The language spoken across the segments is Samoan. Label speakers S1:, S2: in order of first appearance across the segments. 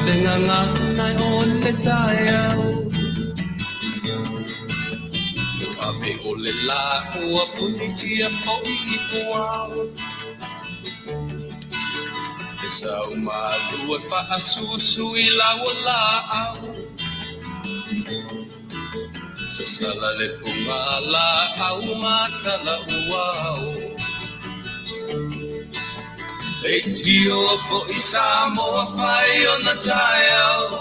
S1: le gagana o le taeao. Ave o le lā ua punitia foʻi i puao. E sau malu e faasusu i lau laau. Sasala le fugalaau ma talauao. Leitio foʻi Samoa fai ona taeao.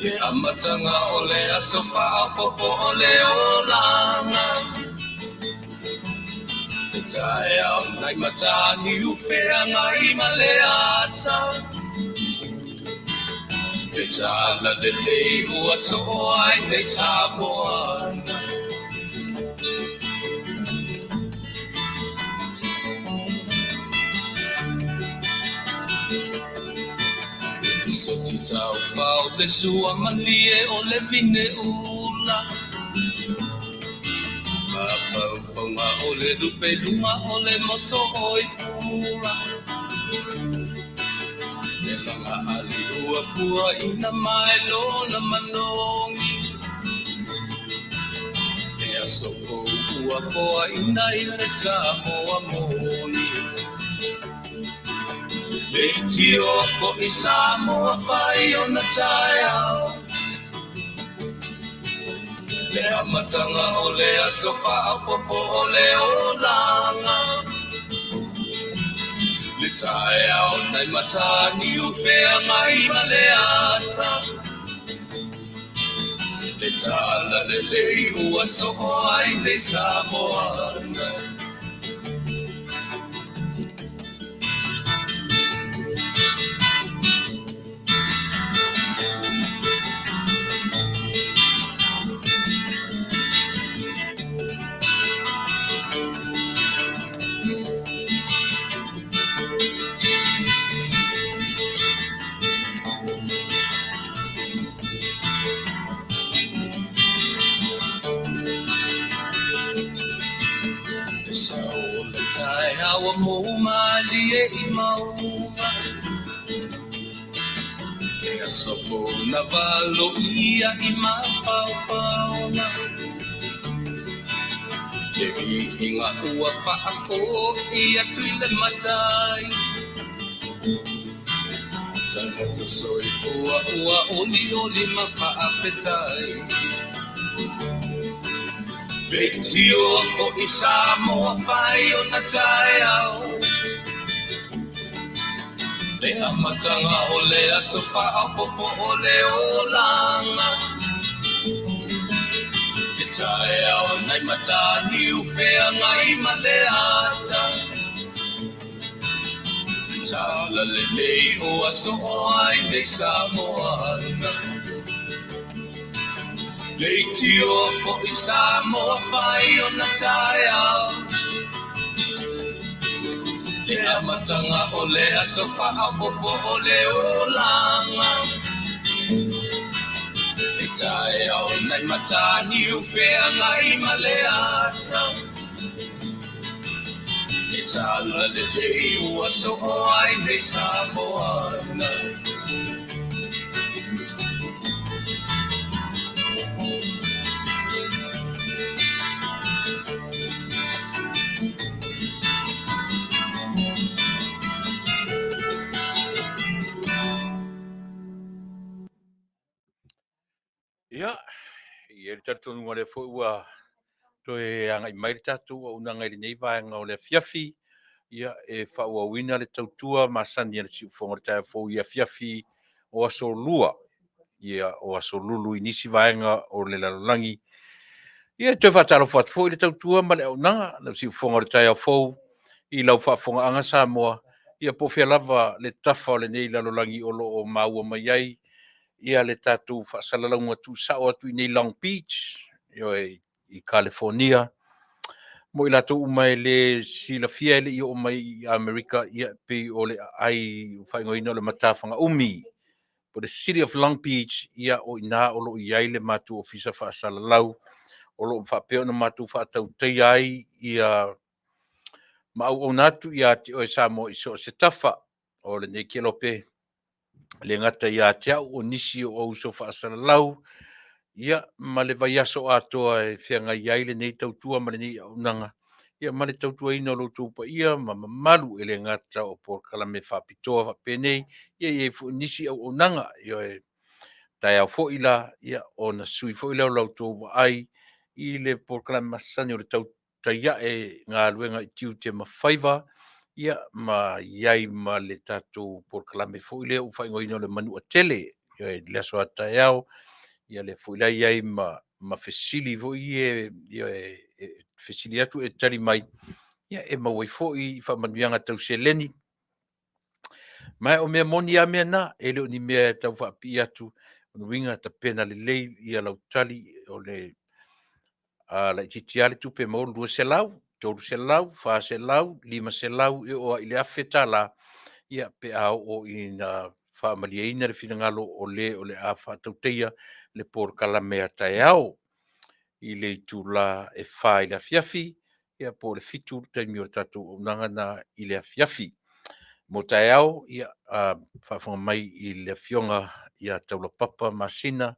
S1: Le amataga o le aso faaopoopo o le olaga. Le taeao nai Mataniu Feagai ma le ata. Le talalelei ua soo ai nei Samoa. Le lisoti taufao le sua malie o le vine ula. Mafaufauga o le lupe luga o le moso o i pula. Le laga ali ua puaina mai lona manogi. Le aso fou ua foaina i le Samoa moni. Leitio foʻi Samoa fai ona taeao. Le amataga o le aso faaopoopo o le olaga. Le taeao nai Mataniu Feagai ma le ata. Le talalelei ua soo ai nei Samoa. Le sao o le taeao ua mou malie i mauga. Le aso fou na valoia i mafaufauga. Le viiga ua faafoi atu i le Matai. Tagata soifua ua olioli ma faafetai. Leitio foʻi Samoa fai ona taeao. Le amataga o le aso faaopoopo o le olaga. Le taeao nai Mataniu Feagai ma le ata. Le talalelei ua soo ai nei Samoa. Leitio foʻi Samoa fai ona taeao. Le amataga o le aso faaopoopo o le olaga. Le taeao nai Mataniu Feagai ma le ata. Le talalelei ua soo ai nei Samoa.
S2: Ia, i ai le talitonuga o lea foi ua toe agai mai le tatou auaunaga i lenei vaega o le afiafi, ia, e faaauauina le tautua masani a le Siufofoga o le Taeao Fou i afiafi o aso Lua, ia, o aso Lulu i nisi vaega o le lalolagi. Ia, e toe faatalofa atu foi i le tautua ma le auaunaga lau Siufofoga o le Taeao Fou i lau faafofogaaga Samoa, ia po o fea lava le tafa o lenei lalolagi o lo o maua mai ai ia le tatou faasalalauga tuusao atu i nei Long Beach, ioe, i Kalifonia. Mo i latou uma e le silafia e le i oo mai i Amerika, ia pei o le aai faaigoaina o le Matafaga-umi, po o le City of Long Beach, ia o i ina o lo o i ai le matou ofisa faasalalau o lo o faapea ona matou faatautaia ai ia ma auauna atu ia te oe Samoa i so o se tafa. o lenei kelope, e le gata ia te au o nisi o au uso faasalalau, ia ma le vaiaso atoa e feagai ai lenei tautua ma lenei auaunaga, ia ma le tautuaina o lo outou paia ma mamalu, e le gata o polokalame faapitoa faapenei, ia e i ai foi nisi auaunaga. Ioe. Taeao foi la, ia ona sui foi lea o la outou vaai i le polokalame masani o le tautai ae i galuega i tiute ma faiva, ia ma i ai ma le tatou polokalame foi lea ua faaigoaina o le Manuatele. Ioe, i le aso a taeao, ia lea foi la e i ai ma fesili foi ia e fesili atu e tali mai, ia e maua ai foi faamanuiaga tau seleni. Ma o mea moni lava mea na, e le o ni mea e tau faapipii atu, o lona uiga e tapena lelei lau tali, o le a laitiiti lava le tupe e maua o le $200, $300, $400, $500 e oo lava i le $1000 ia pe a oo ina faamalieina le finagalo o le o le a faatautaia le polokalame a taeao i le itula e 4 i le afiafi, ia po o le 7 i le taimi o le tatou auaunaga lena i le afiafi. Mo taeao, ia faafofoga mai i le Afioga ia Taulapapa Masina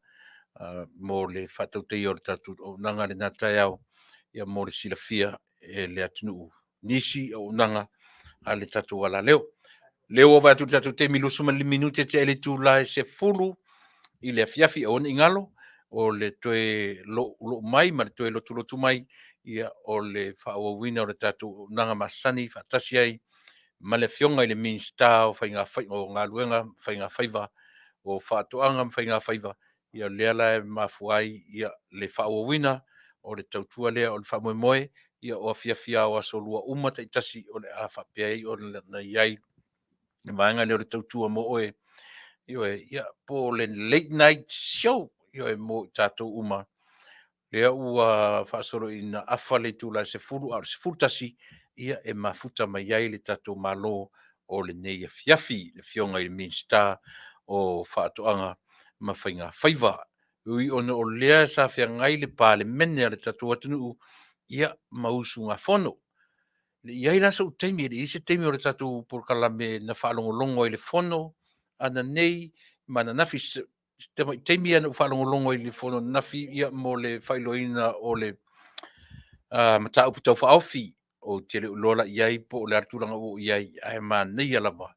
S2: mo le faatautaia o le tatou auaunaga i lena taeao mo le silafia e le atunuu nisi auaunaga a le tatou alaleo. O lea ua ou vaai atu i le tatou taimi e 25 minute tea i le itula e 10 i le afiafi. Aua ne i galo, o le toe louloua mai ma le toe lotulotu mai, o le faaauauina o le tatou auaunaga masani faatasi ai ma le Afioga i le Minisita o Galuega ma Faigafaiva, o Faatoaga ma Faigafaiva. Ia lea la e mafua ai le faaauauina o le tautua lea. O le faamoemoe, o afiafi lava o aso Lua uma taitasi o le a faapea ai ona i ai le vaega lea o le tautua mo oe, ioe, ia, po o le Late Night Show, ioe, mo i tatou uma. Lea ua faasolo ina afa le itula e 10, a o le 11 e mafuta mai ai le tatou Malo o lenei afiafi, le Afioga i le Minisita o Faatoaga ma Faigafaiva. E ui ona o lea sa feagai le Palemene a le tatou atunuu ma usugafono. E le i i ai la sou taimi, e le i i ai se taimi o le tatou polokalame na faalogologo ai i le Fono ananei ma ananafi. Si tamai taimi lava na ou faalogologo ai i le Fono ananafi mo le faailoaina o le Mataupu Tau Faaofi. Ou te le o iloa la i ai po o le a le tulaga ua oo i ai, ae manaia lava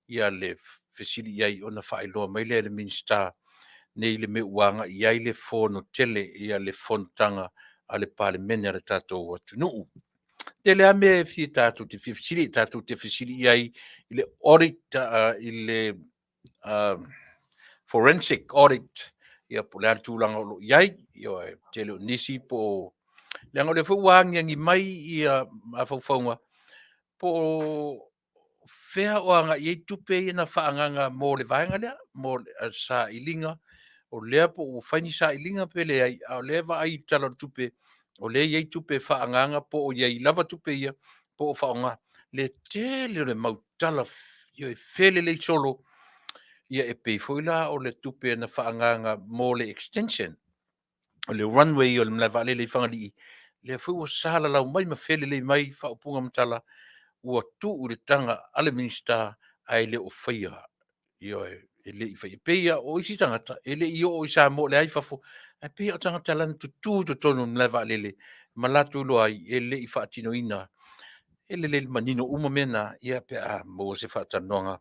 S2: le fesili i ai ona faailoa mai lea e le Minisita nei le mea ua agai i ai le Fono tele, le fonotaga a le Palemene a le tatou atunuu. E tele lava mea tatou te fia fesili tatou te fesili i ai i le audit i le forensic audit, po o le a le tulaga o lo o i ai. Ioe. O le tele o nisi po o… leaga o lea foi ua agiagi mai mafaufauga po o fea o agai i ai tupe ia na faaagaaga mo le vaega lea, mo le sailiga, o lea po ua fai ni sailiga pe leai, a o lea e vaai i le Tala o le Tupe, o lea e i ai tupe faaagaaga po o i ai lava tupe ia po o faaaoga. Le tele o le mau tala e felelei solo, e pei foi la o le tupe na faaagaaga mo le extension o le runway o le malae vaalele i Fagalii, lea foi ua salalau mai ma felelei mai faaupuga ma tala, ua tuu i le taga a le Minisita ae le o faia. Ioe, e le i faia. E pei lava o isi tagata e le i oo i Samoa o lea lava e i fafo, ae pei lava o tagata la na tutu i totonu o le malae vaalele ma latou iloa ai e le i faatinoina. E lelei manino uma mea na pe a maua se faatalanoaga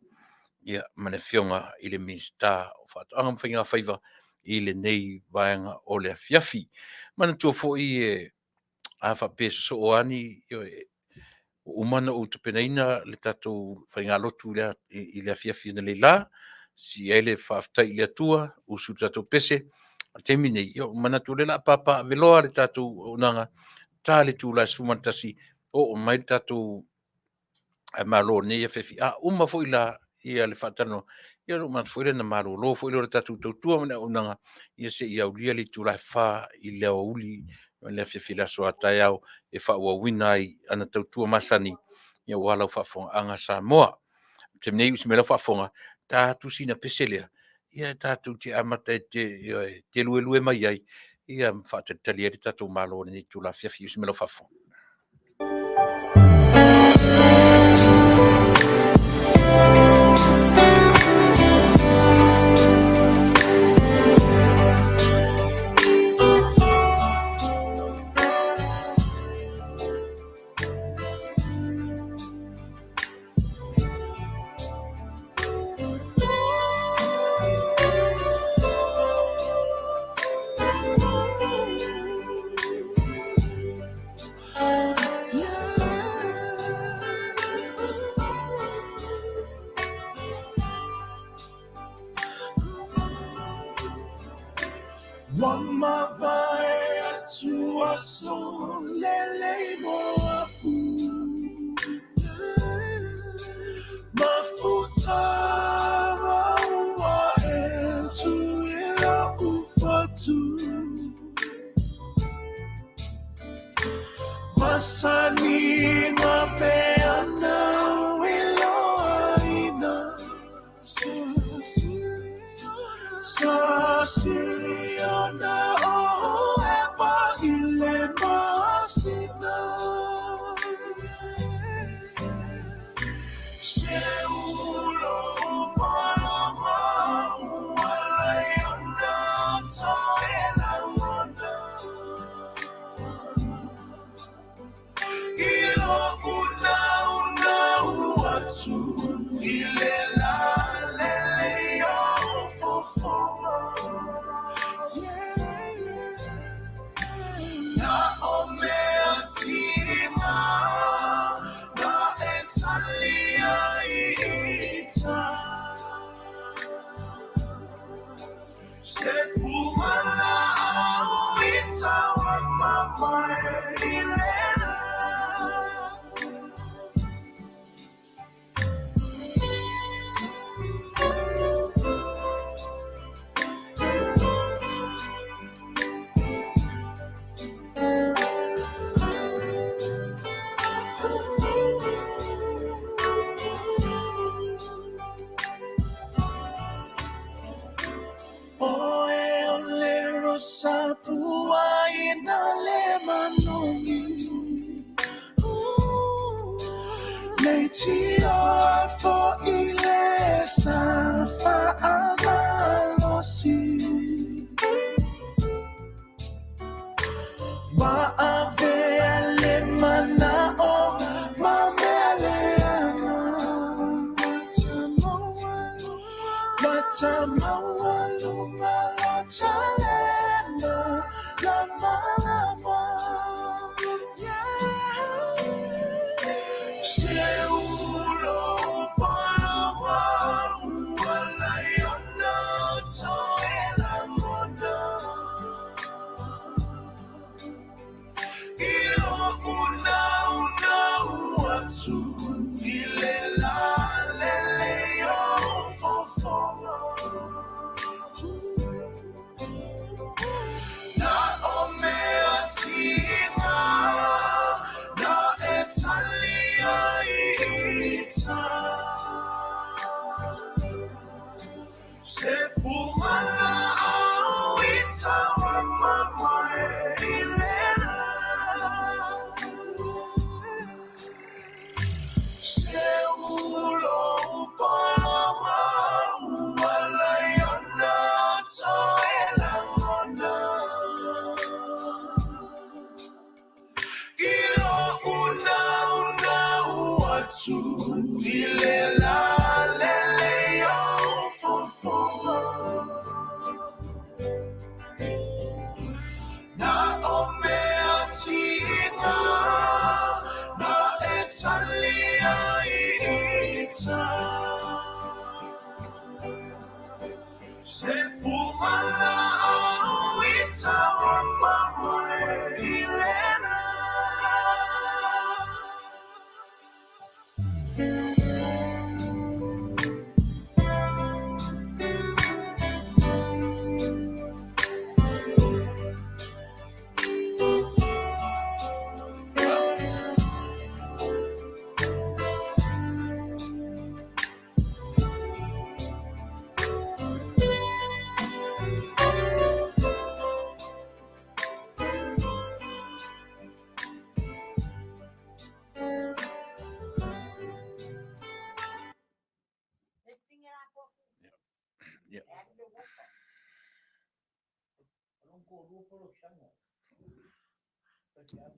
S2: ma le Afioga i le Minisita o Faatoaga ma Faigafaiva i lenei vaega o le afiafi. Manatua foi a faapea e sosoo lava ni… ioe, ua uma ona ou tapenaina le tatou faigalotu i le afiafi analeila, sii ai le faafetai i le Atua, usu le tatou pese. A o le taimi lenei, ua ou manatu o lea o le a papaaveloa le tatou auaunaga, ta le itula e 11, oo mai le tatou Malo i lenei afiafi. A uma foi la le faatalanoaga, ia ona ou manatu foi lea ona malolo foi lea o le tatou tautua ma le auaunaga seia aulia le itula e 4 i le aoauli o le aso a taeao e faaauauina ai ana tautua masani aua lau faafofogaaga Samoa. O le taimi nei, usi mai lau faafofoga, ta atu sina pese lea, tatou te amata e te luelue mai ai ma faatalitali ai le tatou Malo i lenei itula afiafi. Usi mai lau faafofoga.
S1: Ua mavae atu aso lelei moapu Mafutaga ua e tuila ufatu Masani ma peana iloaina Sa siliona o Eva i le masina Se ulo palama ua leiona toelagona I lo'u naunau atu i le lā lelei o fofoga Na o mea tima na e tali ai ita Se fumalaau i taua mai i le la. Oe o le rosa pua i na le manogi Lei tia fo i le sa faamalosi Ua avea le mana'o ma mea leaga Ua tamaualuga lo talena lamalama Se ulo palawa ua laiona toelagona I lo'u naunau atu i le lā lelei o fofoga Na o mea tiga na e tali ai ita Se fumalaau i taua mai i le la Se ulo palawa ua laiona toelagona I lo'u naunau atu i le lā lelei o fofoga Na o mea tiga na e tali ai ita Se fumalaau i taua mai i le la.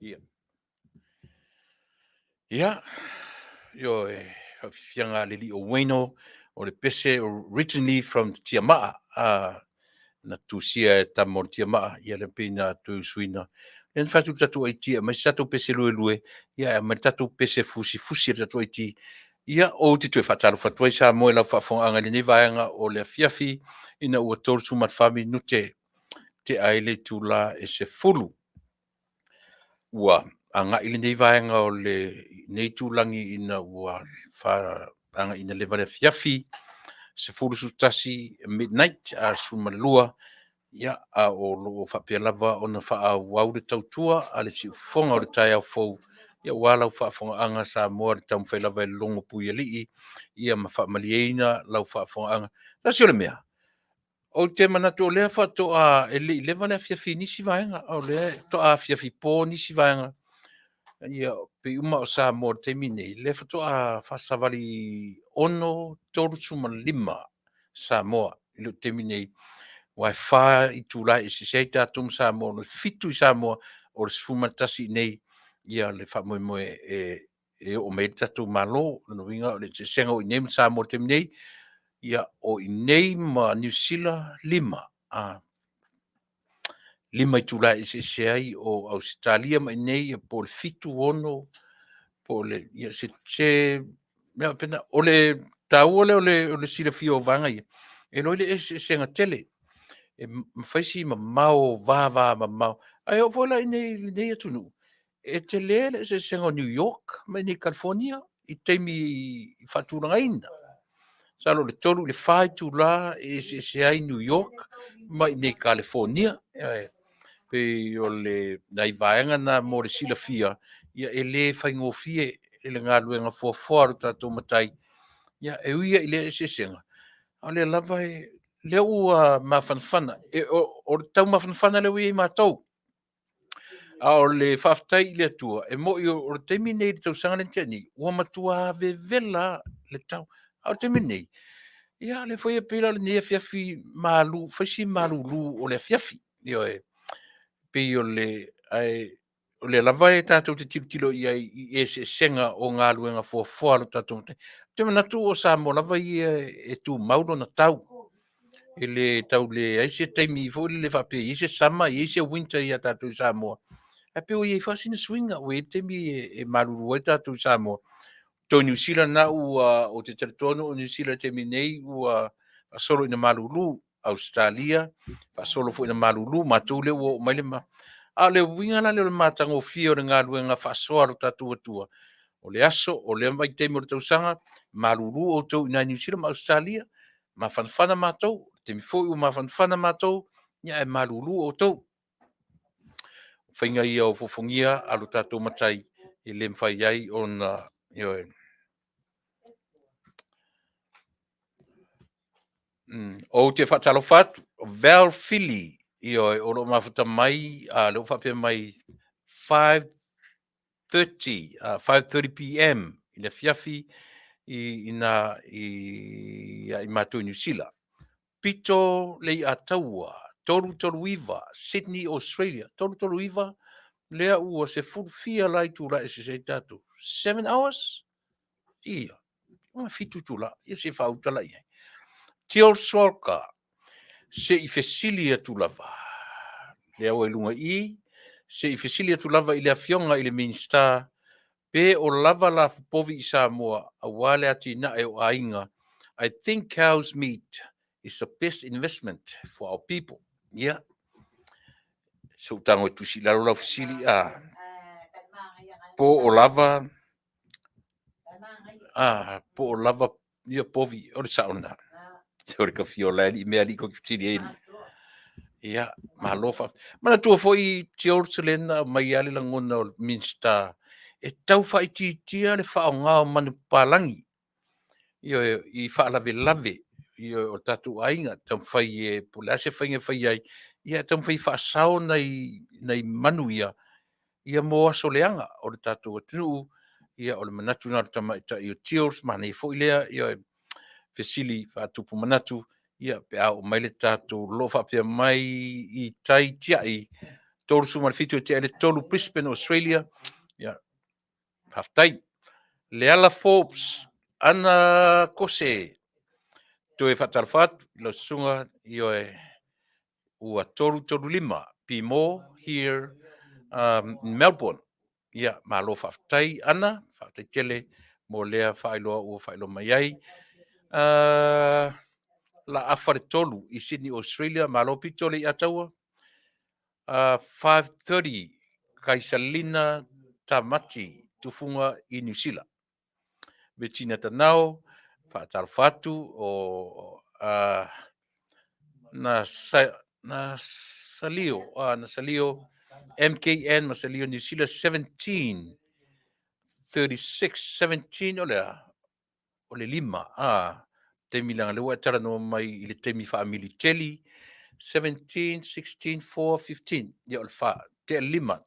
S1: Ia. Ia, ioe, whawhiwhianga a le li o Wayno, o le pese originally from Tiamaa, na tusia e tama o le Tiamaa, ia le pei na toe usuina. Lea na fai atu le tatou IT, aumai se tatou pese luelue, ia aumai le tatou pese fusifusi a le tatou IT. Ia, ou te toe faatalofa atu ai Samoa i lau faafofogaaga i lenei vaega o le afiafi, ina ua 34 minute. tea ai le itula e 10. Ua agai lenei vaega o lenei itulagi ina ua agai ina leva le afiafi, 11 midnight, a 12, ia, a o lo o faapea lava ona faaauau le tautua a le siufofoga o le taeao fou, ia aua lau faafofogaaga Samoa i le taumafai lava e logo puialii, ia ma faamalieina lau faafofogaaga. Tasi o le mea, ou te manatu o lea faatoa, e le i leva le afiafi i nisi vaega, a o lea faatoa afiafi po nisi vaega. Ia, pei uma o Samoa i le taimi lenei, lea faatoa faasavali 6:35 Samoa i le taimi lenei, aua e 4 itula e eseese ai tatou ma Samoa. O le 7:00 i Samoa, o le 11:00 i inei le faamoemoe e oo mai ai le tatou Malo. O lona uiga o le eseesega o i inei ma Samoa i le taimi nei, ia, o i inei ma Niu Sila, 5, 5 itula e eseese ai o Ausetalia ma i inei, po o le 7, 6, po o le, ia, se mea faapena. O le taua lea o le silafia o vaega ia, e iloa ai le eseesega tele. E mafai si mamao vavamamao. Ae oo foi la i inei i lenei atunuu, e tele le eseesega o New York ma i inei i Kalifonia i taimi faatulagaina. Masalo o le 3 i le 4 itula e eseese ai New York ma i inei i Kalifonia. E pei o nai vaega na mo le silafia, ia e le faigofie le galuega foafoa a lo tatou Matai. Ia, e ui lava i lea eseesega, a o lea lava e, lea ua mafanafana. O le tau mafanafana lea ua i ai matou. A o le faafetai i le Atua, e moni o le taimi lenei i le tausaga lea na tea nei, ua matua vevela lava le tau. A o le taimi lenei, ia o lea foi e pei la o lenei afiafi malu, fai si malulu o le afiafi. Ioe. Pei o le... ae o lea lava e tatou te tilotilo i ai i eseesega o galuega foafoa a lo tatou Matai. Ou te manatu o Samoa lava ia e tumau lona tau. E le tau leai se taimi foi lele faapea e i ai se summer e i ai se winter ia tatou i Samoa. Ae pei ua i ai foi lava sina suiga, ua i ai le taimi e malulu ai tatou i Samoa. Toe Niu Sila lena ua, ou te talitonu o Niu Sila i le taimi nei ua faasolo ina malulu. Ausetalia, faasolo foi ina malulu, matou lea ua oo mai le... A o le uiga la lea o le matagofie o le galuega faasoa a lo tatou Atua, o le aso, o lea vaitaimi o le tausaga, malulu outou i ina i Niu Sila ma Ausetalia, mafanafana matou, o le taimi foi ua mafanafana matou, ia ae malulu outou. O faiga ia o fofoofogia a lo tatou Matai e le mafai ai ona... Ioe. Ou te faatalofa atu, Val Fili, ioe, o lo o mafuta mai, lea ua faapea mai 5:30, 5:30 PM i le afiafi i ina ia i matou i Niu Sila. Pito Leiataua, 339, Sydney, Australia. 339, lea ua sefulu fia la itula e eseese ai tatou. 7 hours? Ia, ua 7 itula. Ia se i faauta la i ai. Tio Solka, se i fesili atu lava, lea ua i luga i i, se i fesili atu lava i le Afioga i le Minisita pe o lava lafupovi i Samoa aua le atinae o aiga. I think cow's meat is the best investment for our people. Ia, se i ou tago e tusi i lalo lau fesili, a po o lava, a po o lava ia povi, o le sao lena. O le kafiola e alii mea alii ko fesili ai alii. Ia, malo faafetai. Manatua foi George lea na aumai lava le lagona o le Minisita e tau faaitiitia le faaaoga o manupapalagi, ioe, i faalavelave, ioe, o tatou aiga, taumafai e, po o le a se faiga e fai ai, ia taumafai e faasao nai manu ia, ia mo aso leaga o le tatou atunuu. Ia o le manatu lena o le tamaitai o Gills, manaia foi lea, ioe, fesili faatupu manatu, ia pe a oo mai le tatou o lo o faapea mai i tai tiai 37 e tea i le 3 Brisbane, Australia. Ia, faafetai. Leala Forbes, Ana Kose, toe faatalofa atu i lau susuga, ioe, ua 335 be more here in Melbourne. Ia, malo faafetai Ana, faafetai tele mo lea faailoa ua faailoa mai ai. Laafa le 3 i Sydney, Australia, malo pito le Ataua. 5:30 Kaisalina Tamati Tufunga i Niu Sila. Betina Tanao, faatalofa atu o na, sa, na Salio, na Salio MKN ma Salio New Zealand 17 36 17 o lea o le lima a taimi leaga lea ua e talanoa mai i le taimi faamiliteli 17 16 4 15 ia o le fa tea lima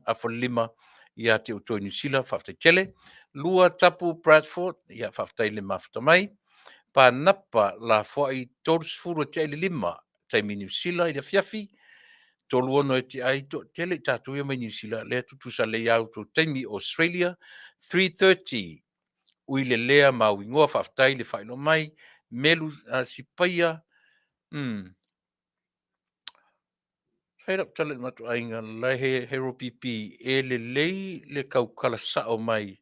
S1: afa le lima ia te outou i Niu Sila faafetai tele. Lua Tapu Bradford ia faafetai le mafuta mai. Panapa Lafoai 30 e tea i le lima taimi Niu Sila i le afiafi 36 e tea ai toatele i tatou ia mai Niu Sila lea tutusa lelei a outou taimi Australia 3:30 ui le lea mauigoa faafetai le faailoa mai Melu Sipaia Fai lau tala i le matou aiga la he hero PP e lelei le kaukala sao mai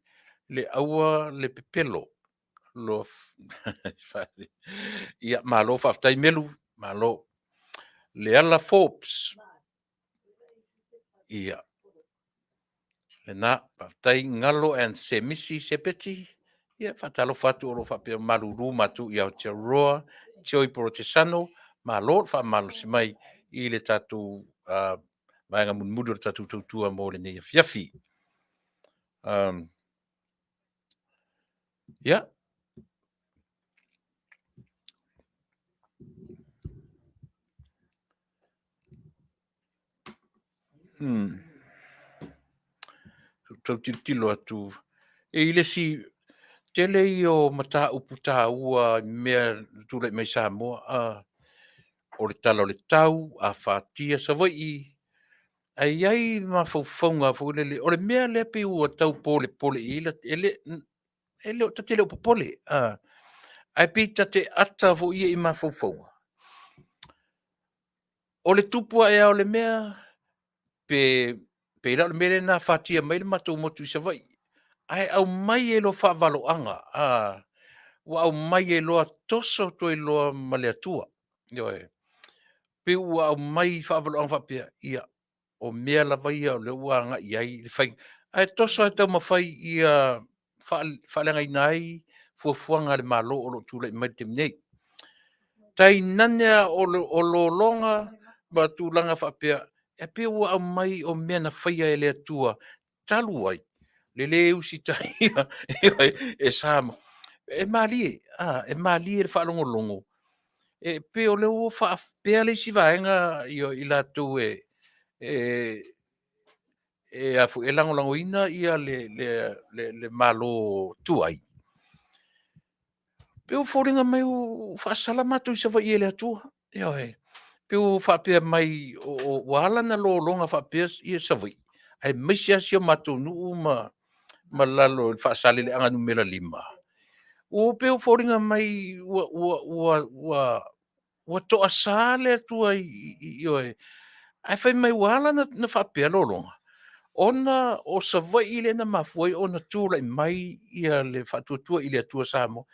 S1: le aua le pepelo loa ia malo faafetai Melu malo Leala Forbes ia lena faafetai Galo and Semisi Sepeti ia faatalofa atu o lo o faapea malulu matou i Aotearoa Joey Porotesano malo le faamalosi mai i le tatou vaega mulimuli o le tatou tautua mo lenei afiafi. Ia. Tau tilotilo atu e i le isi tele ia o mataupu taua i mea na tulai mai Samoa, o le tala o le tau, afatia Savaii, ae i ai mafaufauga foi lele, o le mea lea pei ua tau polepole i ai, e le, e le o, ta te le o popole, ae pei ta te ata foi ia i mafaufauga. O le tupu ae lava o le mea, pe pei la o le mea lea na afatia mai ai le matou motu i Savaii, ae aumai ai loa faavaloaga, ua aumai ai loa toso atu ai loa ma le Atua. Ioe. Pei ua aumai faavaloaga faapea, ia, o mea lava ia o lea ua agai i ai le faiga, ae toso lava e taumafai ia faaleagaina ai fuafuaga a le Malo o lo o tulai mai i le taimi nei. Tainane lava o lologa ma tulaga faapea, e pei ua aumai o mea na faia e le Atua talu ai le lē usitaia e Samoa. E malie, e malie le faalogologo, e pei o lea ua faapea le isi vaega i latou e lagolagoina le Malo tuai, pei ua foliga mai ua faasala matou i Savaii e le Atua. Ioe. Pei ua faapea mai ua ala ona lologa faapea Savaii, aemaise lava si o matou nuu ma lalo i Faasaleleaga Nu.5, ua pei ua foliga mai ua toasa le Atua ioe, ae fai mai ua ala ona faapea lologa, ona o Savaii lea na mafua ai ona tulai mai le Faatuatua i le Atua Samoa.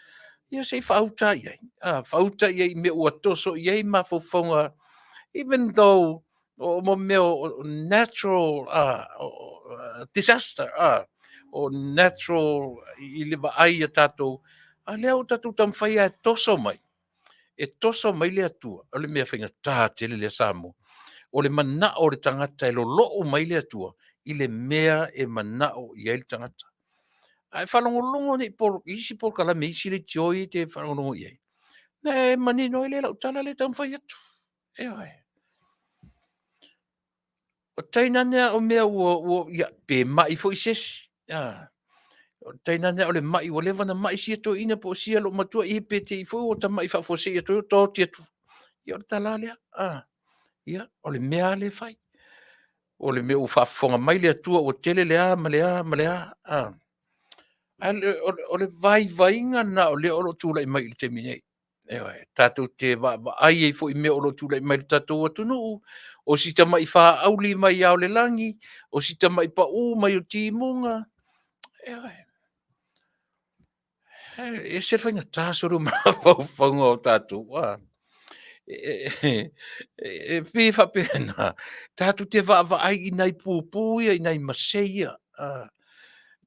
S1: Ia se i faauta lava i ai, a, faauta i ai i mea ua toso i ai mafaufauga, even though o mea o natural disaster, o natural i le vaai a tatou, a o lea ua tatou taumafai lava e toso mai, e toso mai le Atua, o le mea faigata tele lea Samoa. O le manao o le tagata e lolou mai le Atua i le mea e manao i ai le tagata. Ae faalogologo nei i isi polokalame i isi leitio ia e te faalogologo i ai, ona e manino ai lea i lau tala lea e taumafai atu. Ioe. O tainane lava o mea ua ia, pe mai foi se isi, a, tainane lava o le mai ua leva ona mai sia toeaina po o sia loomatua, ia pe te i foi ua ta mai faafuasei atu ai ua ta oti atu. Ia o le tala lava lea, a, ia, o le mea lava lea e fai. O le mea ua faafofoga mai le Atua ua tele le a ma le a ma le a, a. Ae o le vaivaiga lena o lea o lo o tulai mai i le taimi nei. Ioe, tatou te vaavaai ai foi i mea o lo o tulai mai i le tatou atunuu, o si tamai faauli mai ao o le lagi, o si tamai pau mai o timuga. Ioe. E ese le faigata sole o mafaufauga o tatou. E pei e faapena, tatou te vaavaai i nai pupu ia, i nai masei ia,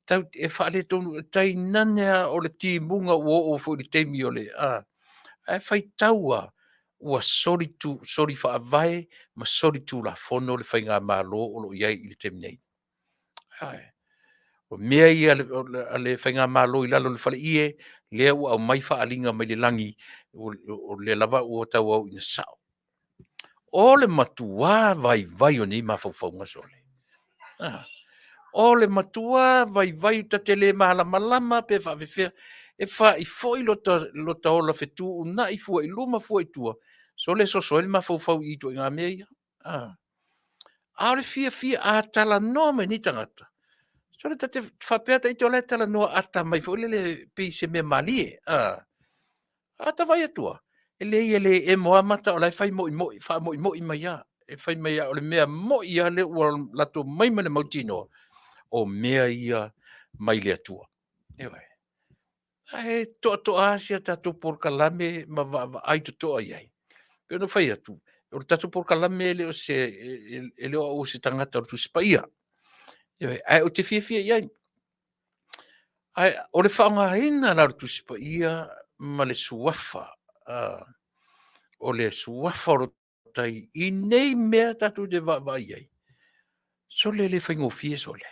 S1: tatou te, e faaletonu, tainane lava o le timuga ua oo foi i le taimi o le ae faitau lava ua soli faavae ma soli tulafono le Faigamalo o lo o i ai i le taimi nei. O mea ia a le Faigamalo i lalo o le faleie, lea ua aumai faaaliga mai le lagi, o lea lava ua tauau ina sao. O le matua vaivai o nei mafaufauga sole, o le matua vaivai, ta te le malamalama pe faapefea, e fai foi lota ola fetuunai fua i luma fua i tua, sole e soso ai le mafaufau i ituaiga mea ia. A o le fiafia, a talanoa mai nei tagata, sole ta te faapea ita o la e talanoa atamai foi lele pei se mea malie, a ta vaai atu lava, e leai e le emo lava mata o la e fai moimoi, faamoimoi mai lava. E fai mai lava o le mea moi lava lea ua latou aumai ma le mautinoa, o mea ia mai le Atua. Ioe. Ae toatoa lava si a tatou polokalame ma vaavaai totoa i ai. E pei ona ou fai atu, o le tatou polokalame e le o au o se tagata o le Tusi Paia. Ioe, ae ou te fiafia i ai. Ae o le faaaogaina la o le Tusi Paia ma le Suafa, o le Suafa o le Tai i nei mea tatou te vaavaai i ai, sole e le faigofie sole.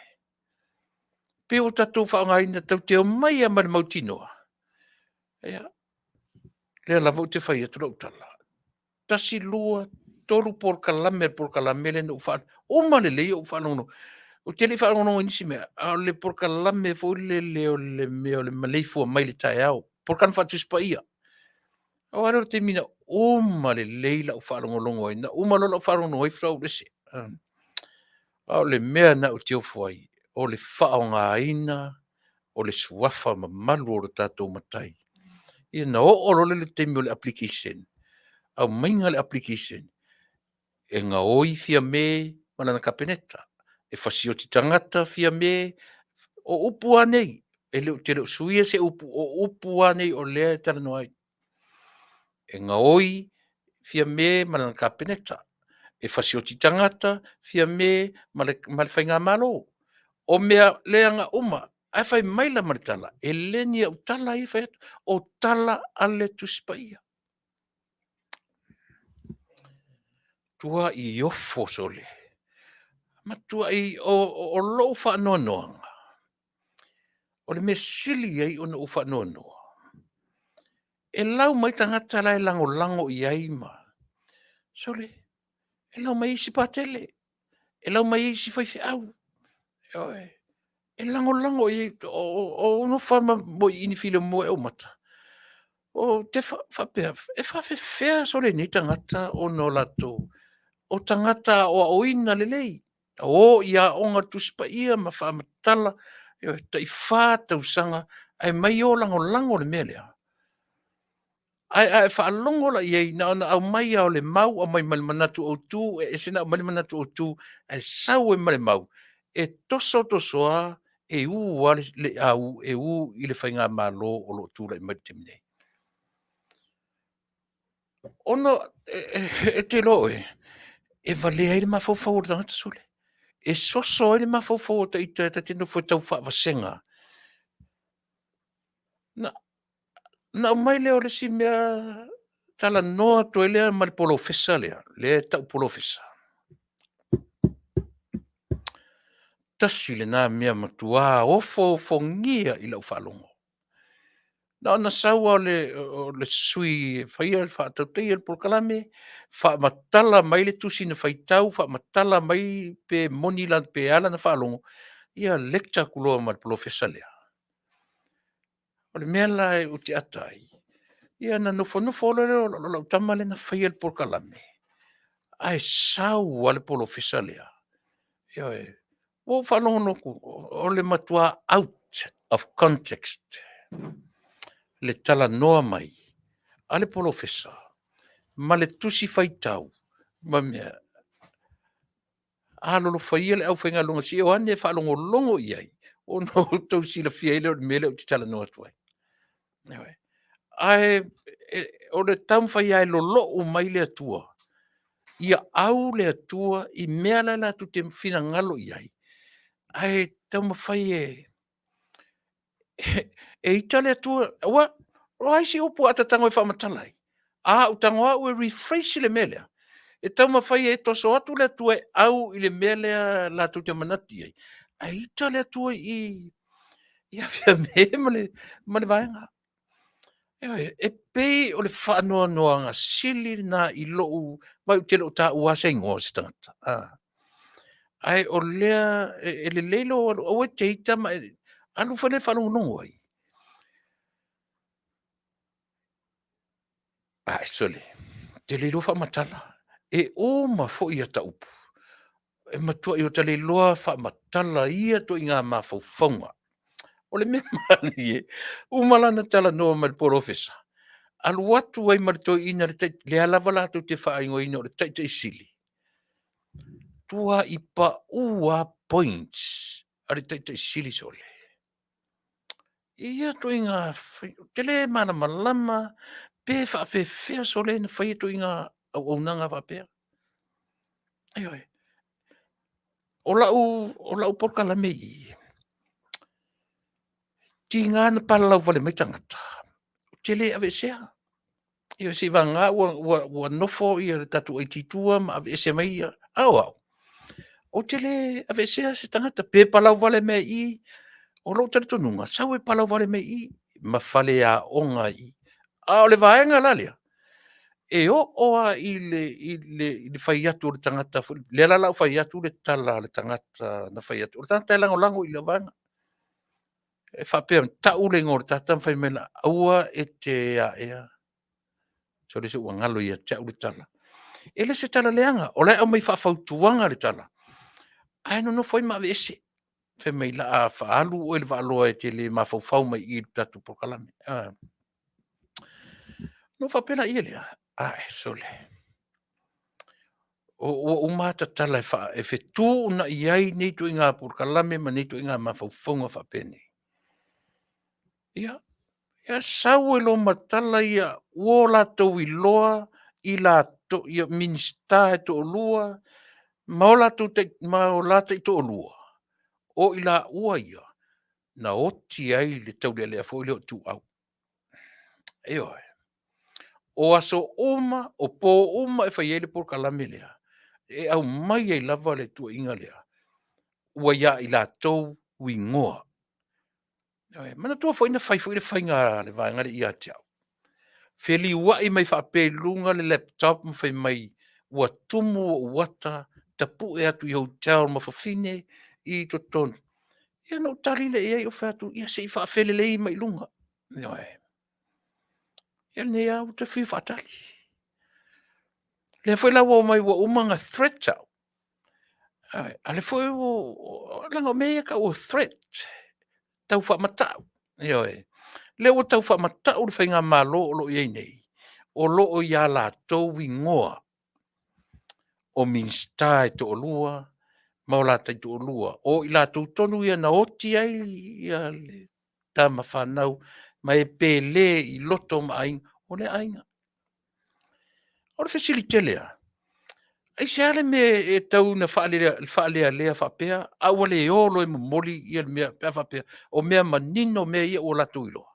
S1: Pei ua tatou faaaogaina tatou te omai lava ma le mautinoa. Ia, lea lava ou te fai atu lau tala, 1, 2, 3 polokalame o le polokalame lea na ou uma lelei ou faalogologo. Ou te le i faalogologo i nisi mea, a o le polokalame foi lele o le mea o le maleifua mai i le taeao, polokalame faale-Tusi Paia. Pau lava lea o le taimi na uma lelei lau faalogologo ai, na uma loa lau faalogologo ai faatoa ou alu ese. A o le mea lena ou te ofo ai, o le faaaogaina o le suafa mamalu o lo tatou Matai. Ia ona oo loa lea i le taimi o le application, aumaiga o le application, e gaoi Fiame ma lana Kapeneta, e fasioti tagata Fiame. O upu lava nei, ou te le o suia se upu, o upu lava nei o lea e talanoa ai. E gaoi Fiame ma lana Kapeneta, e fasioti tagata Fiame ma le Faigamalo. O mea leaga uma, ae fai mai la ma le tala, e le ni au tala ia e fai atu, o tala a le Tusi Paia. Matuai ofo sole, matuai o lou faanoanoaga, o le mea e sili ai ona ou faanoanoa, e lau mai tagata la e lagolago i ai ma… Sole, e lau mai ai isi Patele, e lau mai ai isi faifeau, ioe, e lagolago i ai. Ou nofo lava ma mauiini filemu ai ou mata, ou te faapea, e faapefea sole nei tagata ona o latou… o tagata aoaoina lelei, o i aoga o le Tusi Paia ma faamatala, ioe, tai 4 tausaga, ae omai o lagolago le mea lea. Ae a e faalogo la i ai na ona aumai lava o le mau aumai ma le manatu autu, e ese ona aumai le manatu autu, ae sau ai ma le mau, e toso toso lava, e u lava le au e u i le Faigamalo o lo o tulai mai i le taimi nei. Ona e te iloa oe, e valea ai le mafaufau o le tagata sole, e soso ai le mafaufau o ita ta te nofo e tau faavasega. Ona aumai lea o le isi mea talanoa atu ai lea ma le polofesa lea, lea e tau polofesa. Tasi lena mea na matua ofoofogia i lau faalogo. Na ona sau lava o le sui e faia le faatautaia le polokalame, faamatala mai le tusi na faitau, faamatala mai pe moni pe a lana faalogo, ia lecture atu loa ma le polofesa lea. O le mea la ou te ata ai, ia ona nofonofo loa lea o lau tama lea na faia le polokalame, ae sau lava le polofesa lea, ioe. Ua ou faalogologo atu, o le matua out of context le talanoa mai a le polofesa ma le tusi faitau ma mea. Alolofa ia le aufaigaluega se i o ane e faalogologo i ai ona outou silafia ai lea o le mea lea ou te talanoa atu ai. Ioe. Ae e, o le taumafai lava e lolou mai le Atua, ia au le Atua i mea la e latou te finagalo i ai, ae taumafai e e ita le Atua, aua o a isi upu a ta tago e faamatala ai? A ou tago lava au e rephrase le mea lea, e taumafai e toso atu le Atua e au i le mea lea latou te manatu i ai, ae ita le Atua i i ia Fiame ma le Vaega. Ioe, e pei o le faanoanoaga sili lena i lou vaai ou te le o taua lava se igoa o se tagata, ae o lea e lelei lou alu, aua e te ita ma e alu foi lea e faalogologo ai. Ae sole, ou te le iloa faamatala. E uma foi ata upu, e matuai ou le iloa faamatala ia ituaiga mafaufauga. O le mea malie, uma lana talanoa ma le polofesa, alu atu ai ma le toeaina lea lava latou te faaigoaina o le Taitai Sili, matuai pau lava points a le Taitai Sili sole. I ia ituaiga, ou te le malamalama pe faapefea sole ona faia ituaiga auaunaga faapea. Ioe. O lau polokalame i i, tiga ona palalau vale mai tagata, ou te le aveesea. Ioe, seiavagana ua nofo le tatou IT i tua ma aveese mai ia, a o au, ou te le aveesea se tagata, pe palau vale mai i i. O lou talitonuga, sau e palau vale mai i i ma faleaoga ai i i. A o le vaega la lea, e oo lava i le fai atu o le tagata foi lea, lea la o le a ou fai atu le tala a le tagata na fai atu, o le tagata e lagolago i lau vaega. E faapea, tau le igoa o le tagata ma fai mai, aua e te aea, sole se ua galo ia te au le tala. E le o se tala leaga, o la e aumai faafautuaga le tala, ae nonofo ai ma aveese. Fai mai o le a faaalu oe i le vaaloa e te le mafaufau mai i i le tatou polokalame. Ona ou faapea laia lea, ae sole, ua uma ata tala e fetuunai ai nei ituaiga polokalame ma nei ituaiga mafaufauga faapenei. Ia, ia sau ai loa ma tala ia ua latou iloa i latou Minisita e toalua ma o la taitoalua, o i laua ia na oti ai le taulealea foi lea o Ituau. Ioe. O aso uma, o po uma e fai ai le polokalame lea, e aumai ai lava le tuuaiga lea, ua ia i latou igoa. Ioe. Manatua foi na fai foi le faiga a le vaega lea ia te au, feliuai mai faapea i luga le laptop ma fai mai ua tumu ou ata, tapue atu i hotel ma fafine i totonu. Ia ona ou tali lea i ai ou fai atu, ia se i faafelelei mai i luga. Ioe. Ia lenei lava ua toe fiu e faatali. O lea foi la ua omai ua uma ona threat au, a o lea foi ua… leaga o mea ia e tau o threat, tau faamatau. Ioe. O lea ua tau faamatau le Faigamalo o lo o i ai nei, o lo o ia latou igoa o Minisita e toalua ma o la taitoalua. O i latou tonu ia na oti ai le tama fanau ma e pele i loto ma aiga, o lea aiga. O le fesili tele lava, aisea le mea e tau ina faalealea faapea, a ua le o loa e momoli le mea pe a faapea o mea manino mea ia ua latou iloa?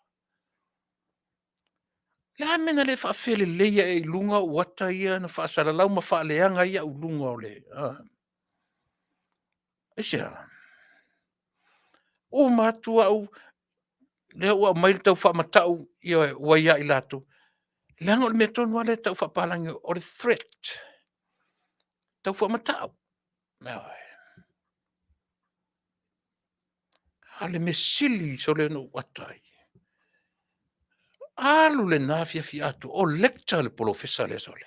S1: O le a le mea na le faafelelei ae ai i luga ou ata ia na faasalalau ma faaleaga ai au i luga o le… Aisea? Uma atu au, lea ua aumai le tau faamatau, ioe, ua ia i latou. Leaga o le mea tonu lava lea e tau faapapalagi o le threat, tau faamatau. Ioe. A o le mea sili sole ona ou ata ai, alu lena afiafi atoa o lecture le polofesa lea sole.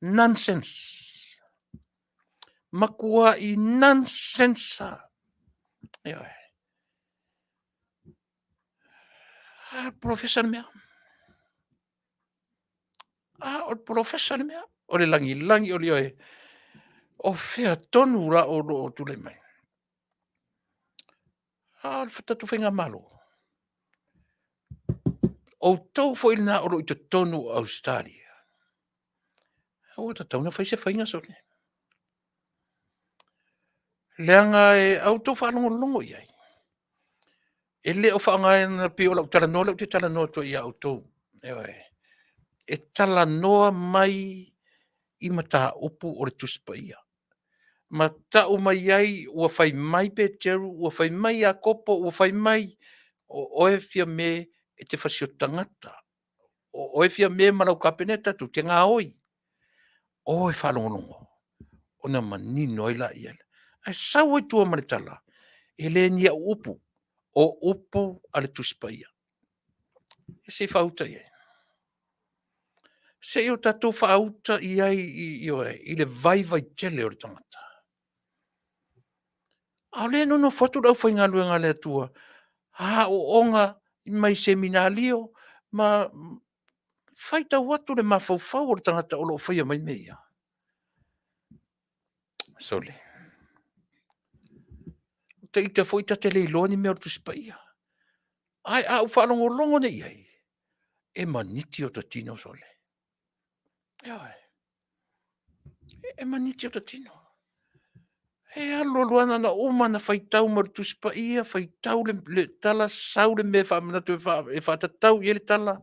S1: Nonsense, matuai nonsense lava. Ioe. A o le polofesa le mea. A o le polofesa le mea. O le lagilagi, ioe. O fea tonu la o lo o tulai mai? A o le tatou Faigamalo, Outou foi lena o lo o i totonu o Ausetalia, ua tatau ona fai se faiga sole. Leaga e a outou faalogologo i ai, e le o faaaogaina pei o lau talanoa lea ou te talanoa atu ai ia outou. Ioe. E talanoa mai i mataupu o le Tusi Paia ma tau mai ai ua fai mai Peteru, ua fai mai Iakopo, ua fai mai o oe Fiame e te fasioti tagata, o oe Fiame ma lau Kapeneta tou te gaoi. O e faalogologo ona manino ai lea. Ae sau ai tua ma le tala, e le o ni au upu, o upu a le Tusi Paia. Ia se i faauta i ai. Se i o tatou faauta i ai ioe, i le vaivai tele o le tagata. A o lea e nonofo atu le aufaigaluega a le Atua, aooga mai seminario ma faitau atu le mafaufau o le tagata o lo o faia mai mea ia. Sole, o ita foi ta te le iloa ni mea o le Tusi Paia. Ae a ou faalogologo nei i ai, e maniti o ta tino sole. Ioe, e maniti o ta tino. E alu alu lava na ona uma ona faitau mai o le Tusi Paia, faitau le tala, sau le mea e faamanatu e faatatau i ai le tala.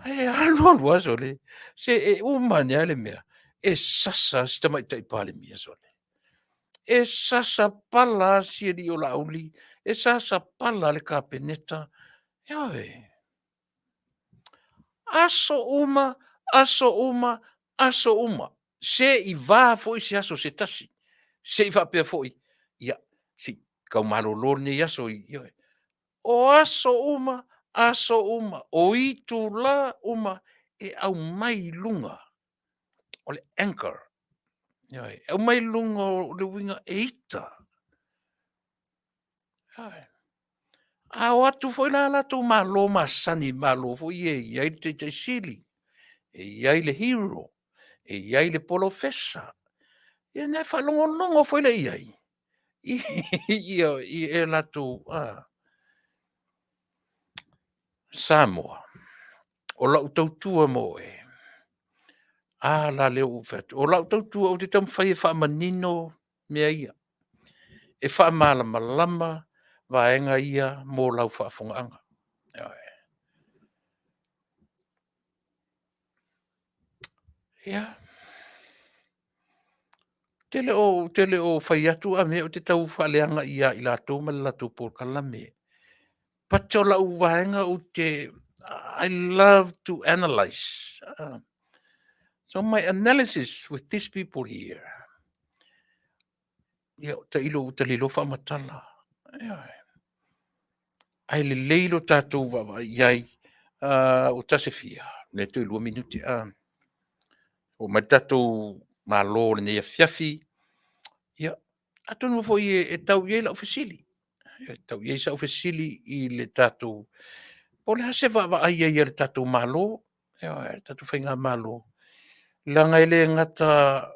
S1: Ae alu alu lava sole, se e uma ane lava le mea, e sasa si Tamaitai Palemia, sole. E sasa pala lava si alii o Laauli, e sasa pala lava le Kapeneta, ioe. Aso uma, aso uma, aso uma, seiva foi se aso se tasi, se i faapea foi, ia, se i tau malolo lenei aso. Ioe. O aso uma, aso uma, o itula uma e aumai i luga o le anchor, ioe, e aumai i luga o le uiga e ita. A o atu foi la latou Malo masani, Malo foi ia e i ai le Taitai Sili, e i ai le Hero, e i ai le Polofesa, ia ona e faalogologo foi lea i ai i a latou... Samoa, o lau tautua mo oe, a la lea ua ou fai atu, o lau tautua ou te taumafai e faamanino mea ia, e faamalamalama vaega ia mo lau faafofogaaga. Ioe. Ia, ou te le o fai atu a mea ou te tau faaleaga ia i latou ma le latou polokalame, but o lau vaega ou te, I love to analyse. So my analysis with these people here, ia tailo ua ta le iloa faamatala. Ioe. Ae lelei lo tatou vaavaai i ai. Ua ta se fia? Lea toe 2 minute. Oo mai le tatou malo i lenei afiafi. Ia, atonu foi e tau i ai lau fesili, e tau i ai sau fesili i le tatou, po o le a se vaavaai i ai a le tatou Malo, le tatou Faigamalo, leaga e le gata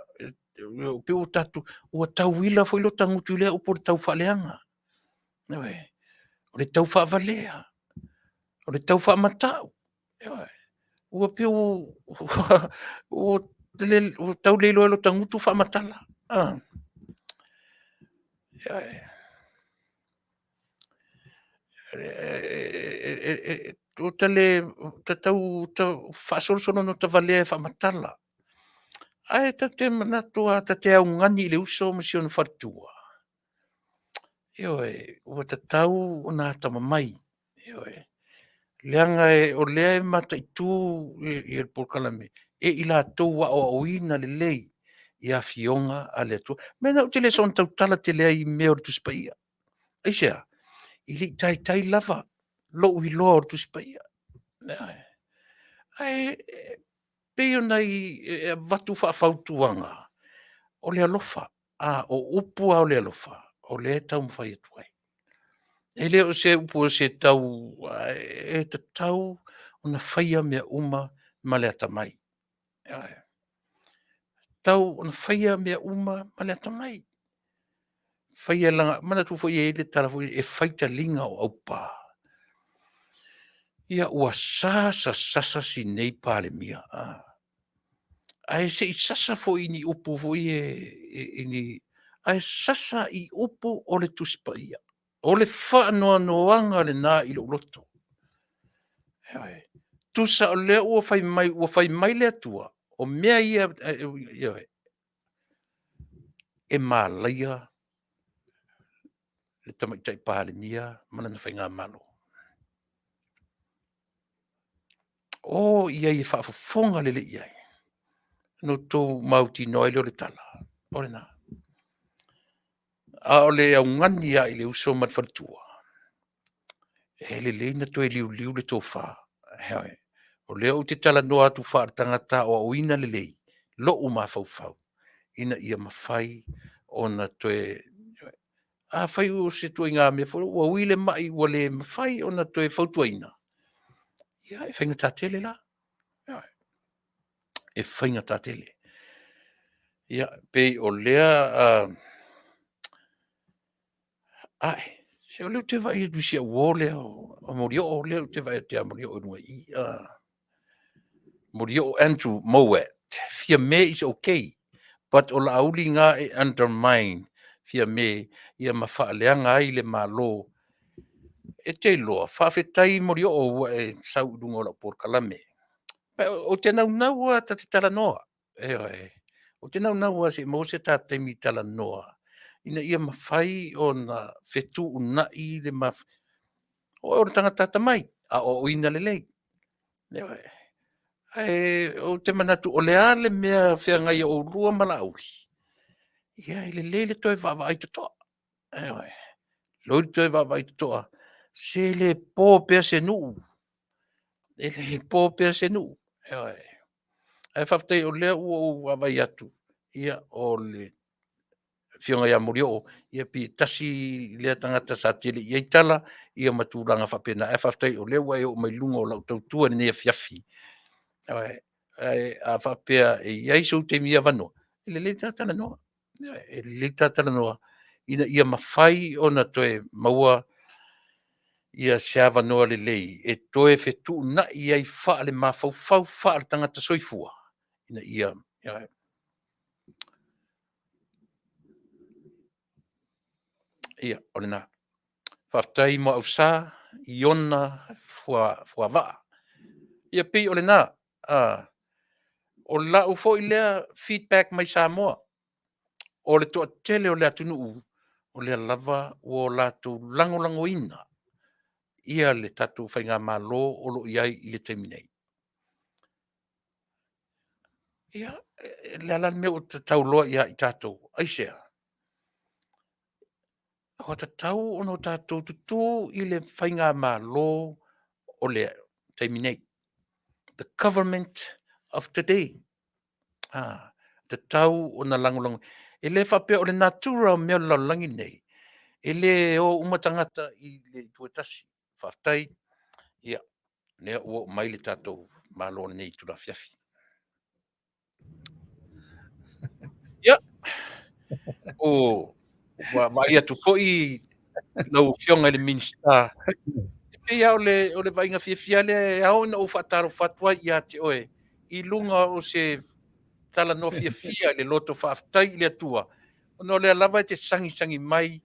S1: pei ua tatou, ua tauila foi lota gutu i lea upu o le taufaaleaga, ioe, o le taufaavalea, o le taufaamatau, ioe. Ua pei ua tau le iloa e lota gutu faamatala. Ua ta tau faasolosolo ina ota valea e faamatala, ae ta te manatu lava ta te augani i le uso ma si ona faletua, ioe, ua tatau ona atamamai, ioe, leaga o lea e mataitu le polokalame e i latou aoaoina lelei i Afioga a le Atua. O le mea lena ou te le soona tautala tele ai i mea o le Tusi Paia. Aisea? E le i taitai lava lou iloa o le Tusi Paia. Ae pei ona avatu faafautuaga, o le alofa, o upu lava o le alofa, o lea e taumafai atu ai. E le o se upu o se tau... e tatau ona faia mea uma ma le atamai. Ioe. E tatau ona faia mea uma ma le atamai. Manatua foi e i ai le tala foi lele, e fai taliga o aupa. Ia ua sasa sasa si nei Palemia. Ae se i sasa foi i ni upu foi e, e, i ni, ae sasa i upu o le Tusi Paia. O le faanoanoaga lena i lou loto. Ioe. Tusa o lea ua fai mai, ua fai mai le Atua, o mea ia, ioe, e malaia le Tamaitai Palemia ma lana Faigamalo. O i ai e faafofoga lelei i ai, ona outou mautinoa ai lea o le tala, o lena. A o le augani lava i le uso ma le faletua, e lelei ona toe liuliu le tofa. O lea ou te talanoa atu faale-tagata aoaoina lelei lou mafaufau ina ia mafai ona toe... Afai o se ituaiga mea foi lea ua ui le mai ua le mafai ona toe fautuaina, ia e faigata tele la, e faigata tele. Ia, pei o lea... Ae, se o lea ou te vaai atu i si au uo lea o Molioo, lea ou te vaai atu ia Molioo i luga i i. Molioo Andrew Mouat, Fiame is okay, but o Laauli na e undermine Fiame ia ma faaleaga ai le Malo. E te iloa, faafetai Molioo ua e sau i luga o lau polokalame. Ou te naunau lava ta te talanoa, ioe, ou te naunau lava se i maua se ta taimi e talanoa ina ia mafai ona fetuunai le O oe o le tagata atamai, aoaoina lelei. Ioe. Ae ou te manatu o le a le mea o feagai ai oulua ma Laauli, ia e lelei le toe vaavaai totoa. Ioe. Lelei le toe vaavaai totoa, se le po pea se nuu, e le po pea se nuu. Ioe. Ae faafetai o lea ua ou vaavaai atu, ia o le Afioga ia Molioo, ia pei e tasi lea tagata sa tele i ai tala ia ma tulaga faapena, ae faafetai o lea ua e oo mai i luga o lau tautua i lenei afiafi. Ae a faapea e i ai sou taimi avanoa, e lelei ona ta talanoa. E lelei ona ta talanoa ina ia mafai ona toe maua se avanoa lelei e toe fetuunai ai faale-mafaufau, faale-tagata soifua ina ia... Ia, o lena. Faafetai Muausā Iona Fuavaa. Ia pei o lena. O lau foi lea feedback mai Samoa, o le toatele o le atunuu o lea lava ua latou lagolagoina le tatou faigamalo o lo o i ai i le taimi nei. Ia, o le a la le mea ua ta tauloa ia i tatou? Aisea? Ua tatau ona tatou tutu i le faigamalo o le taimi nei, the government of today. E tatau ona lagolagoina. E le faapea o le natura o mea o le lalolagi lenei, e le o uma tagata i le itu e tasi. Faafetai o lea ua oo mai le tatou Malo i lenei itula afiafi. Ia, ua vaai atu foi lau Afioga i le Minisita, e pei lava o le vaaiga fiafia lea e ao ona ou faatalofa atu ai ia te oe i luga o se talanoa fiafia i le loto faafetai i le Atua, ona o lea lava e te sagisagi mai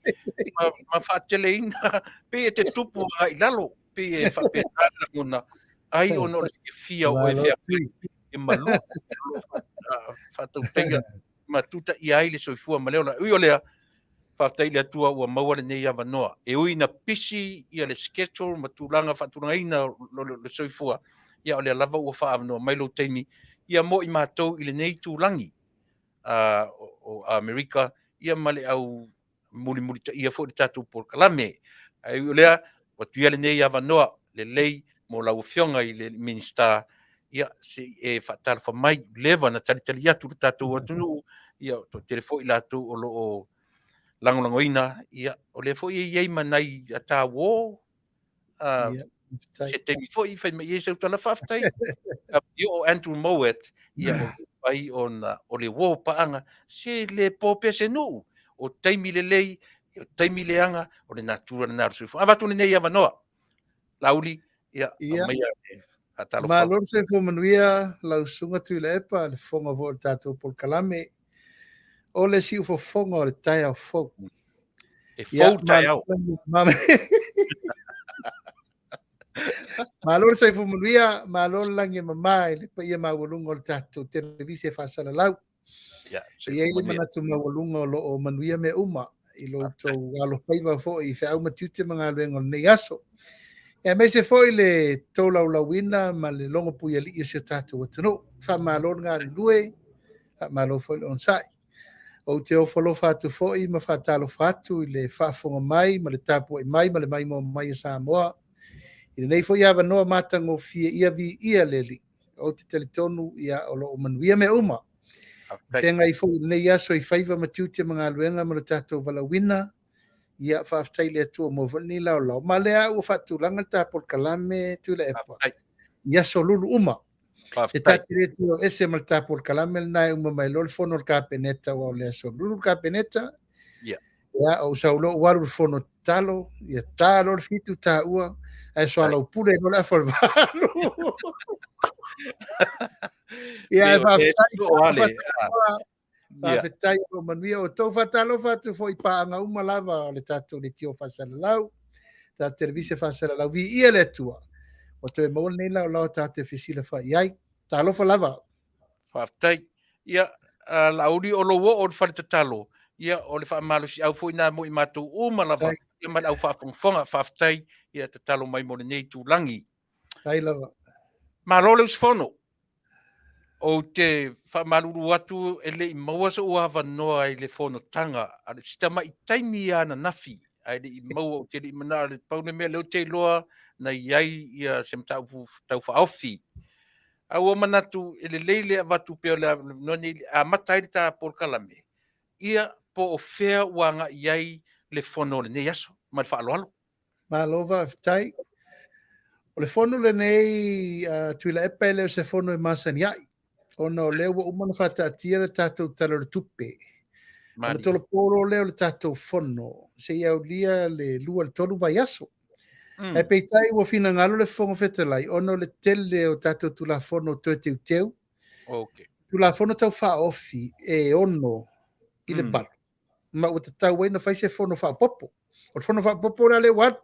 S1: ma faateleina, pei e te tupu agai i lalo, pei e faapena le lagona, ai ona o le fiafia o oe e feagai e malu o lo o faatautaia ma tutaia ai le soifua ma le ola. Ui o lea, faafetai i le Atua ua maua lenei avanoa, e ui ina pisi le schedule ma tulaga faatulagaina o le soifua, ia o lea lava ua faaavanoa mai lou taimi ia mo i matou i lenei itulagi o Amerika, ia ma le au mulimulitaia foi o le tatou polokalame. Ae ui o lea, tuu atu ia lenei avanoa lelei mo lau Afioga i le Minisita, ia se i e faatalofa mai, ua leva ona talitali atu le tatou atunuu, ia e toatele foi i latou o lo o lagolagoina, ia o lea foi e i ai ma nai a ta uo, se taimi foi fai mai i ai sau tala faafetai. O Andrew Mowat, ia o mafai ona o le uo paaga, se le po pea se nuu, o taimi lelei, o taimi leaga, o le natura lena o le soifua. Avatu lenei avanoa, Laauli, Ia,
S3: Ia.
S1: aumaia le faatalofa.
S3: Malo le soifua manuia lau Susuga Tuilaepa, le fofoga foi o le tatou polokalame. O le siufofoga o le taeao fou.
S1: E fou le taeao.
S3: Malo le soifua manuia, malo le lagi e mama i le paia maualuga o le tatou televise faasalalau.
S1: Ia,
S3: E i ai le manatu maualuga o lo o manuia mea uma i lo outou alofaiva foi i feau ma tiute ma galuega o lenei aso. Aemaise foi le tolaulauina ma le logo puialii o si o tatou atunuu. Faamalo le galulue, faamalo foi le onosai. Ou te ofo alofa atu foi ma faatalofa atu i le faafofoga mai ma le tapuai mai ma le maimoa mai a Samoa i lenei foi avanoa matagofie ia viia le Alii. Ou te talitonu ia o lo o manuia mea uma. Feagai foi i lenei aso i faiva ma tiute ma galuega ma lo tatou valaauina. Ia faafetai i le Atua mo foi lenei laolao. Ma lea ua faatulaga le ta polokalame Tuilaepa i aso lulu uma. E
S1: Faafetai.
S3: ta te le toe o ese ma le ta polokalame lena e uma mai loa le fono a le Kapeneta, aua o le aso lulu le Kapeneta. Ia, ou sau loa ou alu i le fono tatalo, ia ta loa le 7 taua, ae soalaupule loa le afa o le 8. Ia, ae faafetai, faafetai o lo o manuia outou. Faatalofa atu foi i paaga uma lava o le tatou leitio faasalalau, tatou televise faasalalau. Viia le Atua, ua toe maua lenei laolao tatou te fesilafai ai. Talofa lava.
S1: Faafetai. Ia, Laauli, o lou oo i le fale tatalo, ia, o le faamalosiau foi na mo i matou uma lava, ia ma le au faafogafoga. Faafetai, ia tatalo mai mo lenei itulagi.
S3: Faafetai lava.
S1: Malo le usufono. Ou te faamalulu atu e le i maua sou avanoa i le fonotaga a le si tamai taimi lava ananafi, ae le i maua, ou te le i manao, le pau le mea lea ou te iloa na i ai ia se mataupu tau faaofi. Ae ua manatu e lelei le avatu pea o le avanoa lenei e amata ai le ta polokalame, ia po o fea ua agai i ai le fono o lenei aso. Ma le faaaloalo.
S3: Malo faafetai. O le fono lenei, Tuilaepa, e le o se fono e masani ai, ona o lea ua uma ona faataatia le tatou Tala o le Tupe. Ona tolopo loa lea o le tatou fono seia aulia le 2 i le 3 vaiaso. Ae peitai ua finagalo le Fofoga Fetalai ona o le tele o tatou Tulafono toe teuteu, Tulafono tau faaofi e 6 i le 8, ma ua tatau ai ona fai se fono faaopoopo. O le fono faaopoopo la lea ua alu.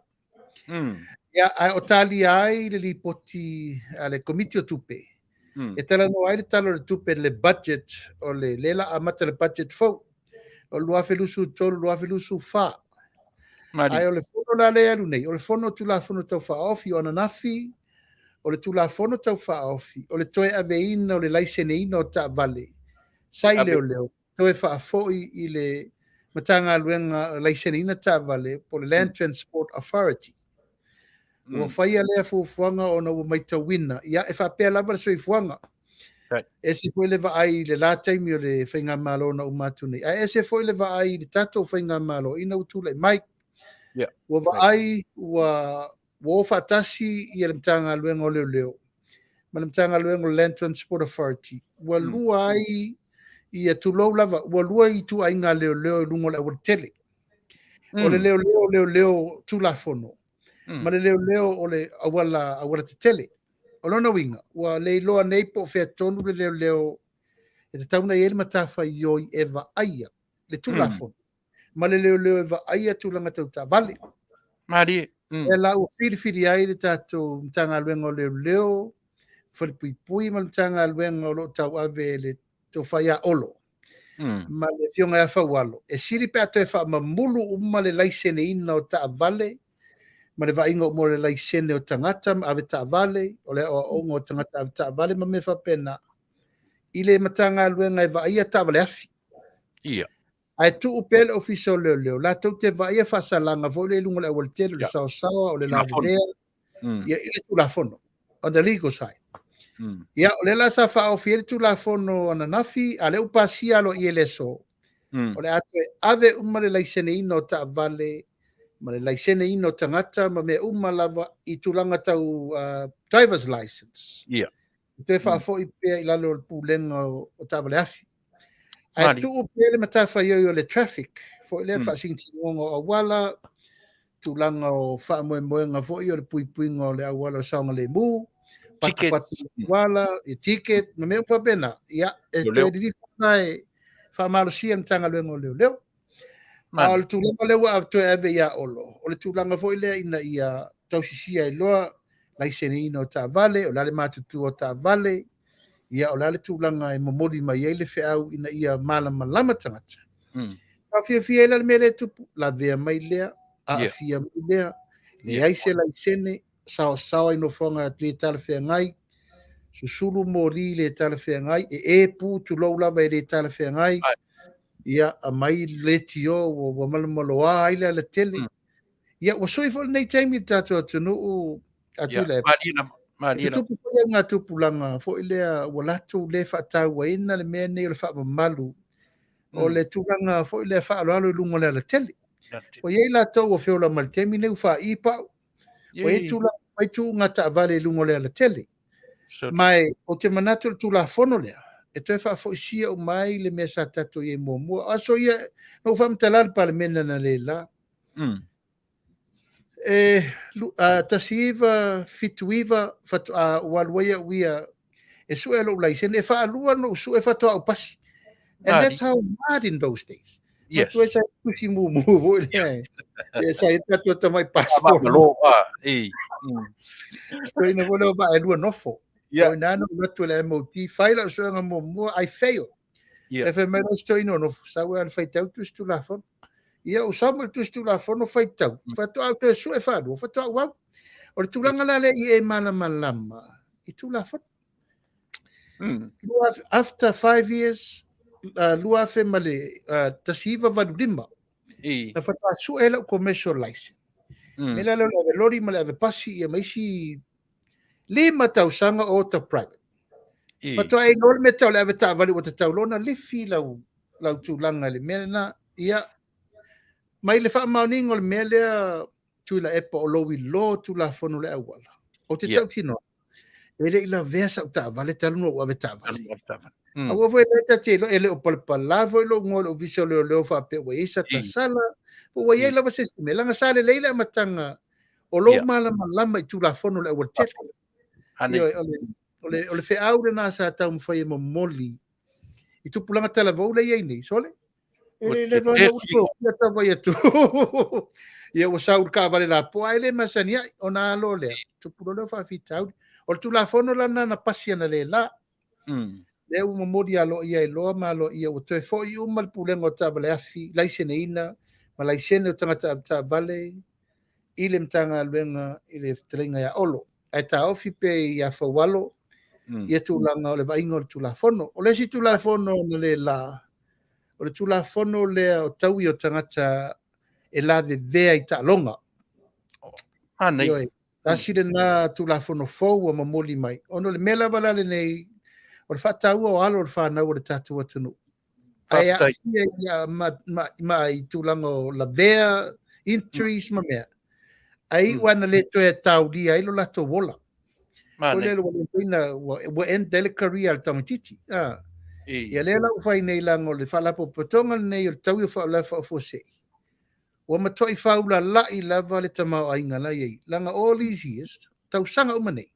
S3: Ia, ae o talia ai le lipoti a le Komiti o Tupe, e talanoa ai le Tala o le Tupe, le budget, o le lea la amata le budget fou o le 2023/2024. Ae o le fono la lea e alu nei, o le fono o Tulafono Tau Faaofi. O ananafi, o le Tulafono Tau Faaofi o le toe aveina o le laiseneina o taavale sa i leoleo, toe faafoi i le Matagaluega laiseneina taavale po o le Land Transport Authority. Ua faia lea fuafuaga ona ua matauina, ia e faapea lava le soifuaga. Ese foi le vaai i le la taimi o le faigamalo na uma atu nei, ae ese foi le vaai i le tatou faigamalo ina ua tulai mai. Ua vaai ua o faatasi ia le Matagaluega o Leoleo ma le Matagaluega o le Land Transport Authority. Ua lua ai ia, tulou lava, ua lua ituaiga leoleo i luga o le aualatele. O le leoleo leoleo tulafono ma le leoleo o le auala aualatetele. O lona uiga, ua le iloa nei po o fea tonu le leoleo e tatau ona i ai le matafaioi e vaaia le tulafono ma le leoleo e vaaia tulaga tau taavale.
S1: Malie.
S3: E la ua filifili ai le tatou Matagaluega o Leoleo, Falepuipui ma le Matagaluega o lo o tauave e le tofa ia Olo ma le afioga ia Faualo, e sili pe a toe faamamulu uma le laiseneina o taavale ma le vaaiga uma o le laisene o tagata ma avetaavale, o le aoaoga o tagata avetaavale ma mea faapena, i le Matagaluega e vaaia taavale afi. Ae tuu pea le Ofisa o Leoleo latou te vaaia faasalaga foi lea i luga o le aualatele, o le saosaoa, o le lavevea, ia i le tulafono, on the legal side. Ia, o lea la sa faaofi ai le Tulafono ananafi, a o lea ua pasia aloaia i le aso, o le a toe ave uma le laiseneina o taavale ma le laiseneina o tagata ma mea uma lava i tulaga tau driver's license. Toe faafoi pea i lalo o le pulega o taavale afi. Ae tuu pea le matafaioi o le traffic, foi lea faasigitinoga o auala, tulaga o faamoemoega foi o le puipuiga o le auala o le saogalemu,
S1: Ticket.
S3: patupatu i auala, i ticket, ma mea uma faapena. Ia, e
S1: Leoleo.
S3: toe lilifa lena e faamalosia le Matagaluega o Leoleo. A o
S1: Manaia.
S3: le tulaga lea ua toe ave ia Olo, o le tulaga foi lea ina ia tausisia ai loa laiseneina o taavale, o le a le matutua o taavale, ia o le a le tulaga e momoli mai ai le feau ina ia malamalama tagata. Taofiofia ai la le mea lea e tupu, lavea mai lea, aafia mai lea, leai se laisene, saosaoa i nofoaga le talafeagai, susulu moli le talafeagai, ee pu tulou lava e le talafeagai, ia aumai leitio ua malomaloa ai le alatele. Ia ua sui foi lenei taimi i le tatou atunuu a Tuilaepa.
S1: Malie lava, malie lava.
S3: E tutupu foi augatupulaga foi lea ua latou le faatauaina le mea lenei o le faamamalu o le tulaga foi lea faaaloalo i luga o le alatele. Ua i ai latou ua feola mai i le taimi lenei ua faai pau, ua i ai tulaga ua fai tuuga taavale i luga o le alatele. Ma ou te manatu i le Tulafono lea, e toe faafoisia uma ai le mea sa tatou i ai muamua. O aso ia, na ou faamatala i le Palemene analeila, e 1979 faatoa ou alu ai au ia e sue lou laisene, e faalua ona ou sue faatoa ou pasi. And that's how hard in those days. Matua sa tusi mumu foi lea. E sa i tatou tamai passport.
S1: Malo, e.
S3: Ina foi lea vaa e lua nofo. O ina na ou atu i le MOT, fai lau suega muamua, I fail. E fai mai la si toeaina o nofo, sau e alu faitau tusi tulafono. Ia, ou sau ma le tusi tulafono faitau, faatoa ou toe sue faalua, faatoa ou au. O le tulaga la lea i e malamalama i tulafono. After 5 years, 2000 ma le 1985, na faatoa sue lau commercial license. Me la lea o le ave lori ma le ave pasi ia ma isi 5 tausaga o ota private. Faatoa e iloa le mea tau le ave taavale ua tatau loa ona lifi lau tulaga i le mea lena. Ia, mai le faamaoniga o le mea lea Tuilaepa o lou iloa Tulafono o le auala, ou te tautinoa, e le i lavea sau taavale talu ona ou ave taavale. Aua foi lea ta te iloa, e le o palapala foi lou igoa i le Ofisa o Leoleo faapea ua i ai sa tasala, po ua i ai lava se isi mea, leaga sa lelei le amataga o lou malamalama i Tulafono o le aualatele. Ioe, o le feau lena sa taumafai e momoli i tupulaga talavou lea e i ai nei, sole, e le leva ona uso, ia tau atu. Ia ua sau le taavale lapoa, ae le masani ai, ona alo lea, tupu loa lea o faafitauli. O le Tulafono la lena na pasi analeila, lea ua momoli aloaia ai loa ma aloaia ua toe foi uma le pulega o taavale afi, laiseneina ma laisene o tagata avetaavale i le Matagaluega i le fetalaiga ia Olo. Ae taofi pea ia Faualo ia tulaga o le vaaiga o le Tulafono. O le isi Tulafono analeila, o le Tulafono lea o taui o tagata e lavevea i taaloga.
S1: Anei.
S3: Ioe, tasi lena Tulafono fou ua momoli mai. Ona o le mea lava la lenei, o le faataua o alo o le fanau o le tatou atunuu. Ae aafia ia ma i tulaga o lavea, injuries ma mea. Ai iu ana le toe taulia ai lo latou ola. Foi lea ua le mafai ua end ai le career a le tamaitiiti. Ia lea la ua fai nei leaga o le faalapotopotoga lenei o le taui o faalavelave faafuasei, ua matuai faulalai lava le tamaoaiga la e i ai. Leaga all these years, tausaga uma nei,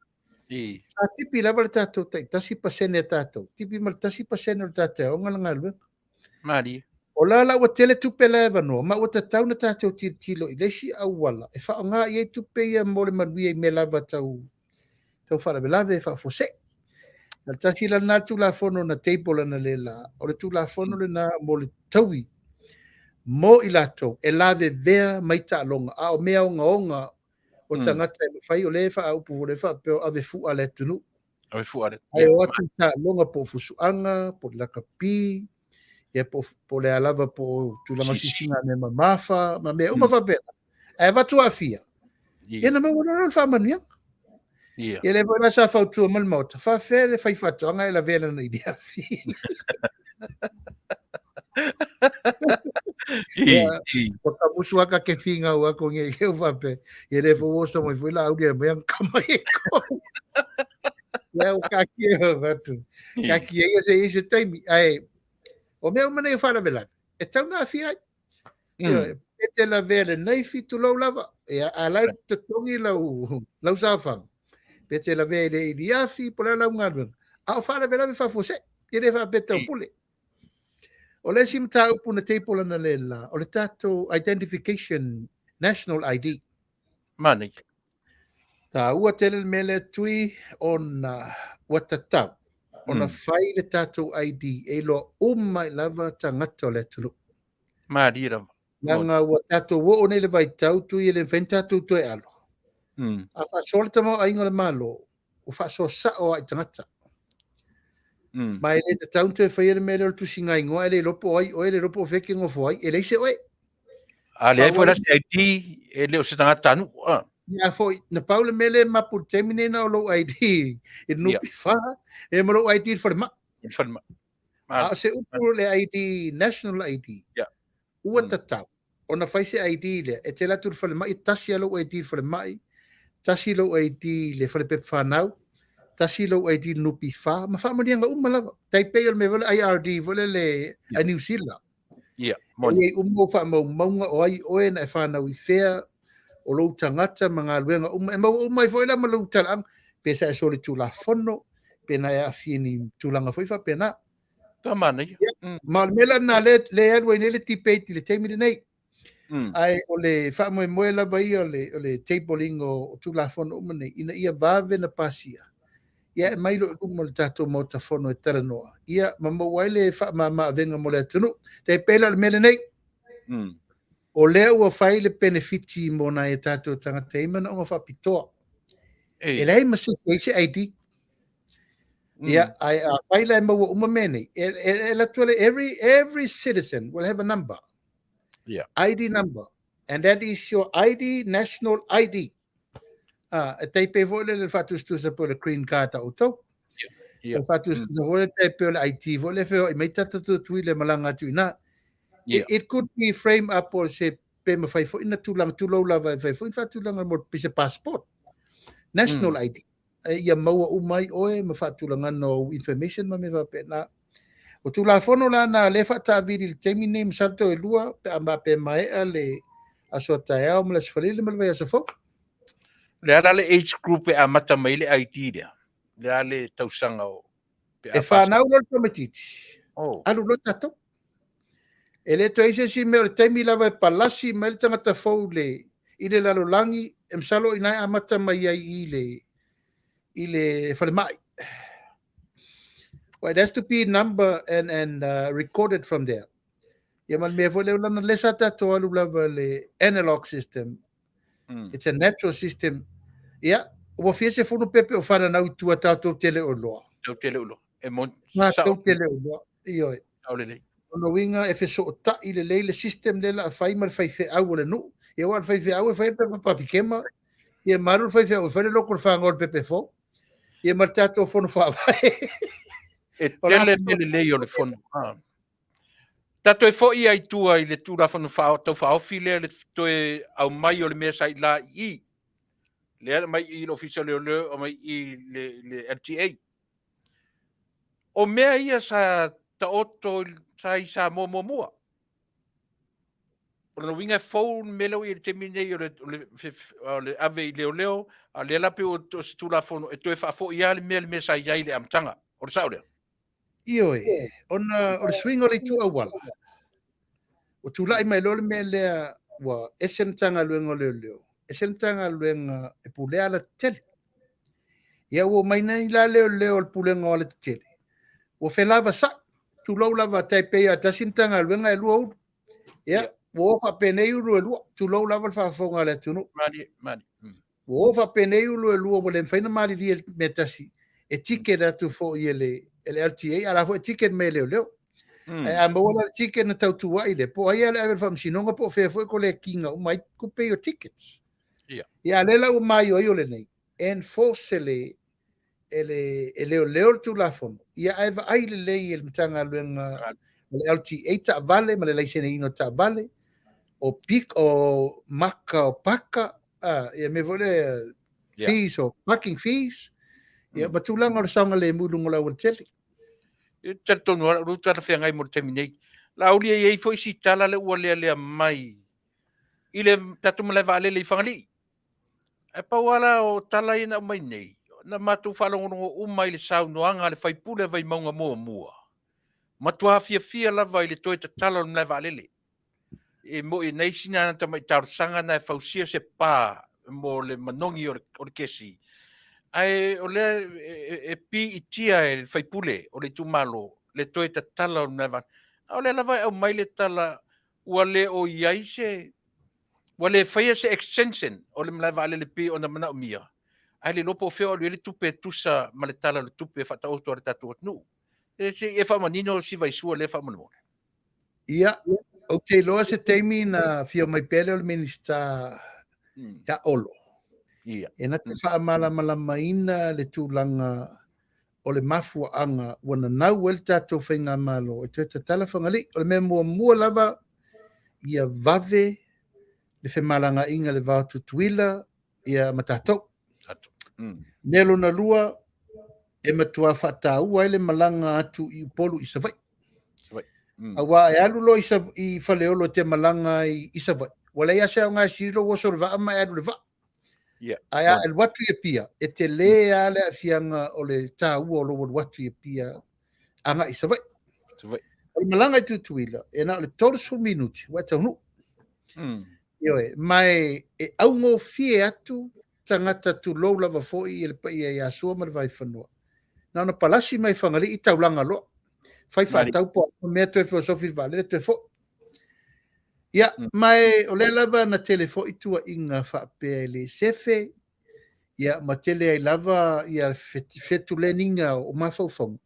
S3: sa tipi lava le tatou tai 1% a tatou, tipi ma le 1% o le tatou aoga le galuega.
S1: Malie.
S3: O la la ua tele tupe la e avanoa, ma ua tatau ona tatou tilotilo i le isi auala e faaaoga i ai tupe ia mo le manuia i mea lava tau faalavelave faafuasei. O le tasi la lena Tulafono na table analeila, o le Tulafono lena mo le taui mo i latou e lavevea mai taaloga, a o mea ogaoga o tagata e mafai, o lea e faaupu o lea e faapea o ave fua le atunuu.
S1: Ave fua le.
S3: Ae o atu i taaloga po o fusuaga, po o le lakapi, ia po o le a lava po o tulaga sisiga mea mamafa, ma mea uma faapena. Ae avatu aafia, ia na maua loa le faamanuiaga. Ia lea foi la sa fautua mai le Maota, faafefea le fai faatoaga e lavea lana iliafi. Ua tamusu aka ke fingau ako nge ke ufape. Ia le fo oso mai foi la auli mai ang kama e ko. Ia o ka ki e vatu. Ka ki e se se taimi. Ai o mea uma nei faalavelave. E tau na afia ai. E te lavea le naifi tulou lava. Ia, a la e totogi lau saofaga, pe te lavea i le iliafi, po o le a lau galuega, a o faalavelave faafuasei, e le faapea taupule. O le isi mataupu na table analeila, o le tatou identification national ID.
S1: Manaia.
S3: Taua tele le mea lea Tui ona ua tatau ona fai le tatou ID e iloa uma ai lava tagata o le atunuu.
S1: Malie lava.
S3: Leaga ua tatou oo nei i le vaitau Tui e le mafai ona tatou toe alo. A faasoa le tamaoaiga o le Malo, ua faasoa sao lava i tagata. Ma e le tatau ona toe faia le mea lea o le tusiga igoa ae le iloa po o ai oe, le iloa po o fea e te nofo ai, e leai se oe.
S1: A leai foi la se ID, e le o se tagatanuu.
S3: Ia foi, na pau le mea lea e mapu i le taimi nei na o lou ID i le NPF, ia ma lou ID i le falemai.
S1: I le falemai.
S3: A o se upu o le ID, national ID, ua tatau ona fai se ID lea, e te alu atu i le falemai, e tasi lava lou ID i le falemai, tasi lou ID i le falepepa fanau, tasi lou ID i le NPF, ma faamanuiaga uma lava. Tai pei o le mea foi lea IRD foi lele a Niu Sila.
S1: Ia,
S3: moni. E i ai uma ou faamaumauga o ai oe, na e fanau i fea, o lou tagata ma galuega uma, e maua uma ai foi la ma lou talaaga, pe sa e solitulafono, pe na e aafia i ni tulaga foi faapena.
S1: Ka manaia.
S3: Ma o le mea la lena lea e alu ai nei le debate i le taimi lenei. Ae o le faamoemoe lava ia o le tabling o Tulafono uma nei, ina ia vave na pasia, ia e aumai loa i luma o le tatou Maota Fono e talanoa, ia ma maua ai le faamama-avega mo le atunuu. E tai pei la o le mea lenei, o lea ua fai le penefiti mo nai a tatou tagata e i ai manaoga faapitoa. E leai ma se isi e i ai se ID. Ia, ae afai la e maua uma mea nei, e alu atu le every citizen will have a number. ID number. And that is your ID, national ID. E tai pei foi le faatusatusa po o le green card a outou. O faatusatusa foi le tai pei o le ID foi le feoai mai tata tuatui le malaga atu i ina. It could be frame up o se pe mafai foi na tulaga tulou lava e fai foi na faatulaga mo se passport. National ID. Ia maua uma ai oe ma faatulagana o ou information ma mea faapena. O Tulafono la na lea e faataavili i le taimi lenei, masalo toe lua pe a pe maea le aso a taeao ma le aso Faraile ma le vaiaso fou.
S1: O le a la le age group e amata mai ai le ID lea? O le a le tausaga o
S3: pe a E fanau loa le tamaitiiti, alu loa tatou. E le toe i ai se isi mea, o le taimi lava e palasi mai le tagata fou i le lalolagi, e masalo o i ina e amata mai ai i le falemai. Well, it has to be number and recorded from there. Ia ma le mea foi lea, lana lea sa tatou alu lava le analog system. It's a natural system. Ia, ua fia se funu pepe o whananau i tua tatou te le o loa.
S1: Tatou te le o loa. E moni.
S3: Tatou te le o loa. Ioe.
S1: Sao lelei.
S3: O lona uiga e fesootai lelei le system lea o le a fai ma le faifeau o le nuu. Ia aua o le faifeau e fai le pepa papikema, ia ma alu le faifeau e fai le loto o le fagoa o le pepe fou, ia ma le tatou fono faavae.
S1: E tele mea lelei o le fono. Tatou e foi ai i tua i le Tulafono Tau Faaofi lea le toe aumai o le mea sa i la i i. Lea na aumai i le Ofisa o Leoleo, aumai i le LTA. O mea ia sa taoto sa i Samoa muamua. O lona uiga e fou le mea lea ua i ai i le taimi lenei o le ave i leoleo, a o lea la pei o se Tulafono e toe faafoi lava le mea sa i ai i le amataga. O le sao lea?
S3: Ioe, ona o le suiga o le itu auala, ua tulai mai loa le mea lea ua ese le Matagaluega o Leoleo, ese le Matagaluega e pulea alatetele. Ia ua omai nei la leoleo o le pulega o alatetele, ua felavasai, tulou lava, tai pei lava e tasi le Matagaluega e lua ulu. Ia, ua o faapenei ulu e lua, tulou lava le faafofoga a le atunuu.
S1: Malie, malie.
S3: Ua o faapenei ulu e lua, ua le mafai ona malilie le mea tasi, e ticket atu foi e le LTA, a o la foi e ticket mai e leoleo. Ae a maua la le ticket na tau tuuai lea, po o ai lava le ave i le faamasinoga po o fea foi collect ina uma ai tupe ia o tickets. Ia, a o lea la ua maioio lenei, enforce e leoleo le Tulafono, ia ae vaai lelei e le Matagaluega o le LTA taavale ma le laiseneina o taavale, o pik, o maka o paka, ia mea foi lea, fees o parking fees, ia ma tulaga o le saogalemu i luga o le aualatele.
S1: E talitonu lava, o lou talafeagai mo le taimi nei. Laauli, e i ai foi si tala lea ua lealea mai. i le tatou malae vaalele i Fagalii. Ae pau lava la o tala ia na aumai nei, na matou faalogologo uma i le saunoaga a le sui usufono a Vaimauga 1, matua fiafia lava i le toe tatala o le malae vaalele. E moni na i ai sina tamai talosaga na e fausia se pa mo le manogi o le kesi, ae o lea e piitia e le sui usufono o le itumalo le toe tatala o le malae vaalele. A o lea lava e aumai le tala ua le o i ai se ua le faia se extension o le malae vaalele pei ona manaomia, ae le iloa po o fea o alu i ai le tupe e tusa ma le Tala o le Tupe e faataoto a le tatou atunuu. E se i e faamanino si vaisua lea faamolemole.
S3: Ia, ou te iloa se taimi na afio mai pea lea o le Minisita ia Olo. E na te faamalamalamaina le tulaga o le mafuaaga ua nanau ai le tatou faigamalo e toe tatala Fagalii. O le mea muamua lava, ia vave le femalagaaiga i le va o Tutuila ia ma tatou. Mea lona lua, e matua faataua ai le malaga atu i Upolu i Savaii. Aua e alu loa i Faleolo e te malaga ai i Savaii, ua leai lava se aoga e sili lou oso i le vaa ma e alu i le vaa. Ae a e alu atu i Apia, e tele lava le aafiaga o le taua o lou alu atu i Apia agai i Savaii. O le malaga i Tutuila, e na o le 30 minute ua e taunuu. Ioe, ma e augofie atu tagata tulou lava foi i le paia ia Sua ma le Vaifanua. Na ona palasi mai Fagalii taulaga loa. Fai faatau po o mea toe feosofi i le vaalele toe foi. Ia, ma e o lea lava na tele foi tuuaiga faapea e le sefe, ia ma tele ai lava ia fetuleniga o mafaufauga.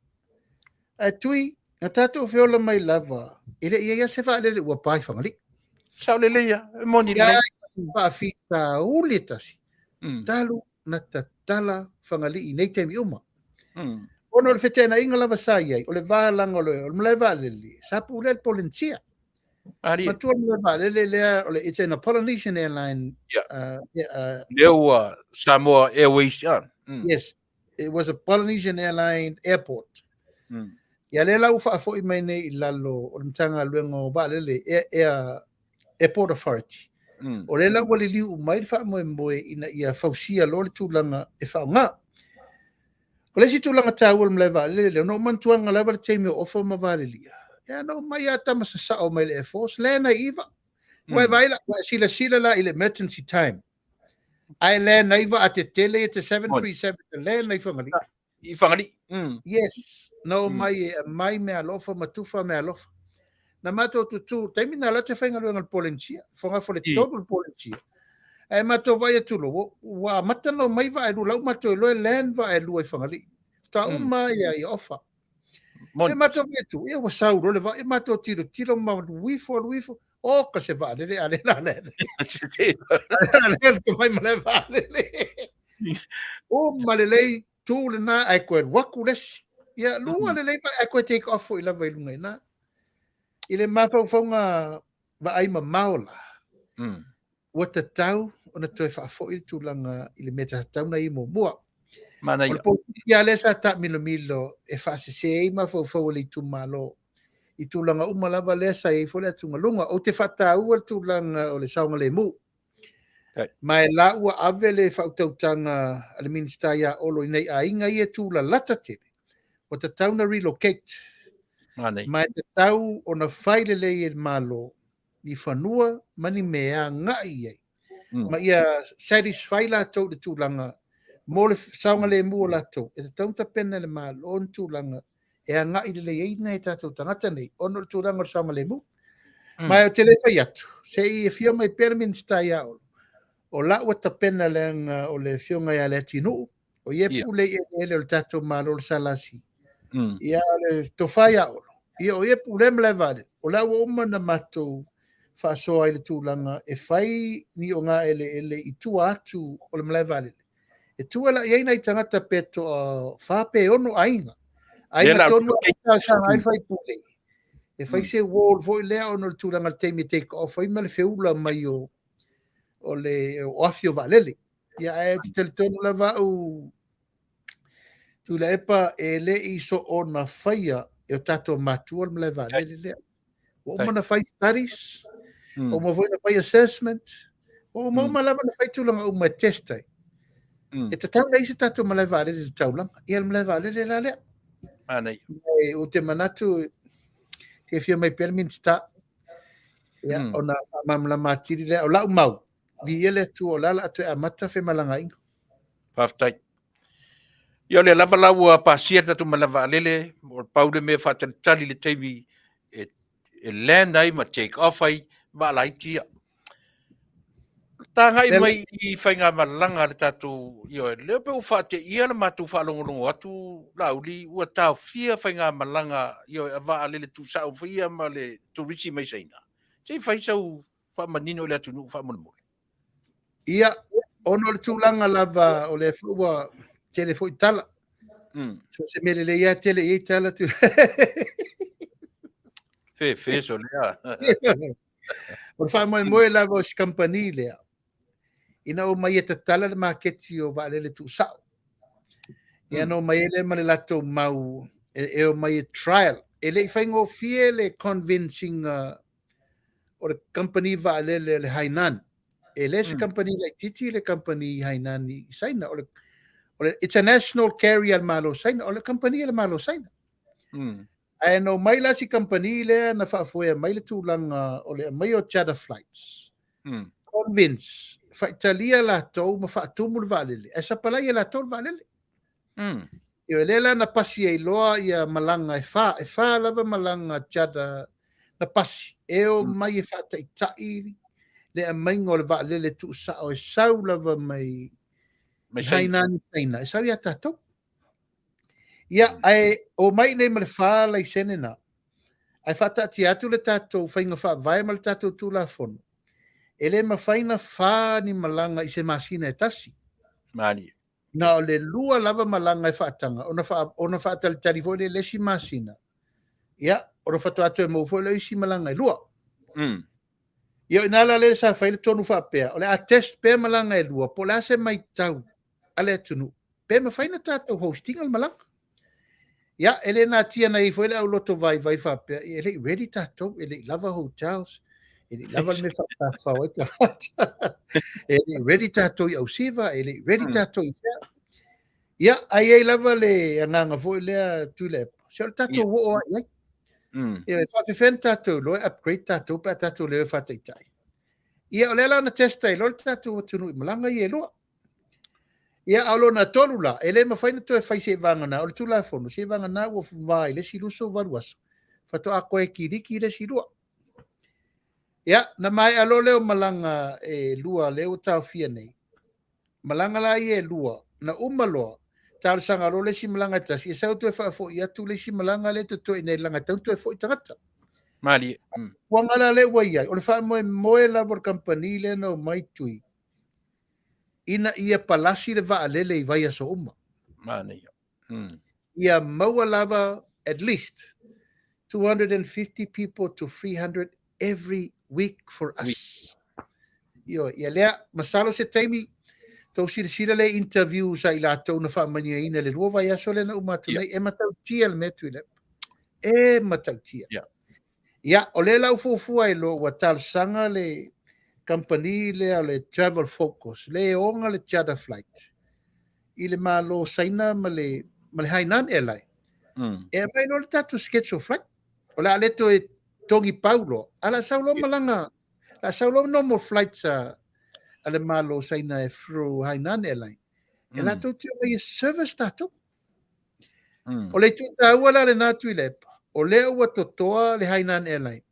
S3: Ae Tui, na tatou feola mai lava, e le i i ai lava se vaalele ua pa i Fagalii.
S1: Sao lelei lava, e moni lelei.
S3: Faafitauli e tasi, talu na tatala Fagalii i nei taimi uma. Ona o le feteenaiga lava sa i ai, o le va laga o le malae vaalele, sa pulea e le Polenisia. Matua le malae vaalele lea, o le, it's an Polynesian airline.
S1: Lea ua Samoa Airways.
S3: Yes, it was a Polynesian airline airport. Ia lea la ua faafoi mai nei i lalo o le Matagaluega o Vaalele, Airport Authority. O lea la ua liliu mai le faamoemoe ina ia fausia loa le tulaga e faaaoga. O le isi tulaga taua o le malae vaalele lea, ona ou manatuaga lava le taimi o Ofa ma Valelia, ia na omai lava tama sasao mai le Air Force, land ai i vaa. Ua e vaai la, ua e silasila la i le emergency time. Ae land ai vaa tetele ia te 737, land ai Fagalii.
S1: I Fagalii.
S3: Yes, na omai e aumai meaalofa ma tufa meaalofa. Na matou tutu, taimi na la te faigaluega le Polenisia, fogafo le tolu le Polenisia. Ae matou vaai atu loa, ua amata na omai vaa e lua, la ua matou iloa e land vaa e lua i Fagalii. Faatoa uma ia i Ofa. E matou vaai atu, ia ua sau loa le vaa, ia matou tilotilo ma alu ifo, alu ifo, oka se vaalele, a le la le. A le le mai ma le vaalele. Uma lelei, tu lena, ae toe alu atu le isi. Ia, lua lelei vaa, ae toe take off foi lava i luga i ina. I le mafaufauga vaai mamao la, ua tatau ona toe faafoi le tulaga i le mea sa tatau ona i ai muamua.
S1: Manaia.
S3: O le polokiki lava lea sa taamilomilo e faasese ai mafaufau o le itumalo i tulaga uma lava lea sa i ai foi le atugaluga. Ou te faataua le tulaga o le saogalemu. Ma e la ua ave le faautautaga a le Minisita ia Olo i nai aiga ia e tulalata tele, ua tatau ona relocate. Ma e tatau ona fai lelei e le Malo ni fanua ma ni mea e agai i ai. Ma ia satisfy latou i le tulaga mo le saogalemu o latou, e tatau ona tapena e le Malo ni tulaga e agai lelei ai nai tatou tagata nei, ona o le tulaga o le saogalemu. Ma ou te le fai atu, se i afio mai pea le Minisita ia Olo, o la ua tapena leaga o le afioga ia Leatinuu, o ia e pule i eleele o le tatou Malo o le SLC. Ia le tofa ia Olo, ia o ia e pulea malae vaalele, o la ua uma ona matou faasoa i le tulaga e fai ni ogaeleele i tua atu o le malae vaalele. E tua la i ai nai tagata pe toa 4 pe 6 aiga. Aiga tonu a talosaga ai le faipule. E fai se wall foi lea ona o le tulaga o le taimi e take off ai ma le feula mai o le o afi o vaalele. Ia ae ou te talitonu lava au Tuilaepa e le i soona faia e o tatou matua le malae vaalele lea. Ua uma ona fai studies, Ua uma foi ona fai assessment. Ua uma uma lava ona fai tulaga uma e test ai. E tatau ona i ai se tatou malae vaalele i le taulaga. Ia le malae vaalele la lea.
S1: Manaia.
S3: E, ou te manatu te afio mai pea le Minisita. Ia, ona faamalamalama atili lea. O lau mau, viia le Atua o la o le a toe amata femalagaaiga.
S1: Faafetai. Ia o lea lava la ua pasia le tatou malae vaalele, o le pau le mea faatalitali i le taimi e, e land ai ma take off ai vaa laiti ia. Tagai mai i faigamalaga a le tatou, ioe, lea pei ua faateia le matou faalogologo atu Laauli, ua taofia faigamalaga, ioe, a vaalele tuusao foi ia ma le turisi mai Saina. Se i fai sau faamanino i le atunuu faamolemole.
S3: Ia, ona o le tulaga lava o lea foi ua tele foi tala. So se mea lelei lava tele i ai tala tu.
S1: Fefe so lea.
S3: O le faamoemoe lava o si kamupani lea, ina omai e tatala le maketi o vaalele tuusao. Ia na omai ai lea ma le latou mau e omai e trial. E le i faigofie le convincing o le kamupani vaalele o le Hainan. E le se kamupani laitiiti le kamupani Hainan i Saina. O le, o le, it's a national carrier a le Malo o Saina. O le kamupani a le Malo o Saina. Ae na omai la si kamupani lea na faafoea mai le tulaga o le aumaia o charter flights. Convince, faitalia latou ma faatumu le vaalele, ae sapalai e latou le vaalele. Ioe, lea la na pasi ai loa ia malaga e fa, e fa lava malaga charter na pasi, e omai e faataitai le aumaiga o le vaalele tuusao e sau lava mai
S1: Mai Saina.
S3: Hainan i Saina, e sau ia tatou. Ia, ae omai nei ma le fa laisene na, ae faataatia atu le tatou faiga faavae ma le tatou Tulafono, e le mafai na fa ni malaga i se masina e tasi.
S1: Malie.
S3: Na o le lua lava malaga e faataga, ona, fa, ona faatalitali foi lea i le isi masina. Ia, ona faatoa toe maua foi lea o isi malaga e lua. Ia, o i ina la lea sa fai le tonu faapea, o le a test pea malaga e lua, po o le a se matau a le atunuu, pe mafai ona tatou host ina le malaga. Ia, e le natia na i ai foi le auloto vaivai faapea, e le i ready tatou, e le i lava hotels, e le i lava le mea faatafafao ai tagata, e le i ready tatou i Ausiva, e le i ready tatou i fea. Ia, ae i ai lava le agaga foi lea, Tuilaepa, se o le tatou oo lava i ai. Ia, e faafefea ona tatou iloa e upgrade tatou pe a tatou le o e faataitai. Ia, o lea la na test ai loa le tatou atunuu i malaga ia e lua. Ia, a o lona tolu la, e le mafai ona toe fai seivagana, o le Tulafono, seivagana ua va i le isi 28 aso, faatoa toe kiliki le isi lua. Ia, na maea loa lea o malaga e lua lea ua taofia nei. Malaga la ia e lua, na uma loa, talosaga loa le isi malaga e tasi, e sau toe faafoi atu le isi malaga lea e totoe i inei leaga e tatau ona toe foi tagata.
S1: Malie.
S3: Puaga la lea ua i ai, o le faamoemoe lava o le kamupani lea na omai tui, ina ia palasi le vaalele i vaiaso uma.
S1: Manaia.
S3: Ia maua lava at least 250 people to 300 every week for us. Ioe, ia lea, masalo se taimi, tou silasila le interviews a i latou na faamanuiaina i le lua vaiaso lea na uma atu nei, e matautia le mea Tuilaepa. E matautia. Ia, o lea la ua fuafua ai loa ua talosaga le kamupani lea o le Travel Focus, le e ona le charter flight i le Malo o Saina ma le, ma le Hainan Airline. E aumai loa le tatou schedule flight. O le a le toe togi pau loa, a o le a sau loa malaga, o le a sau loa normal flights a, a le Malo o Saina e through Hainan Airline. E latou te omai e service tatou. O le itu taua la lena Tuilaepa, o lea ua totoa le Hainan Airline.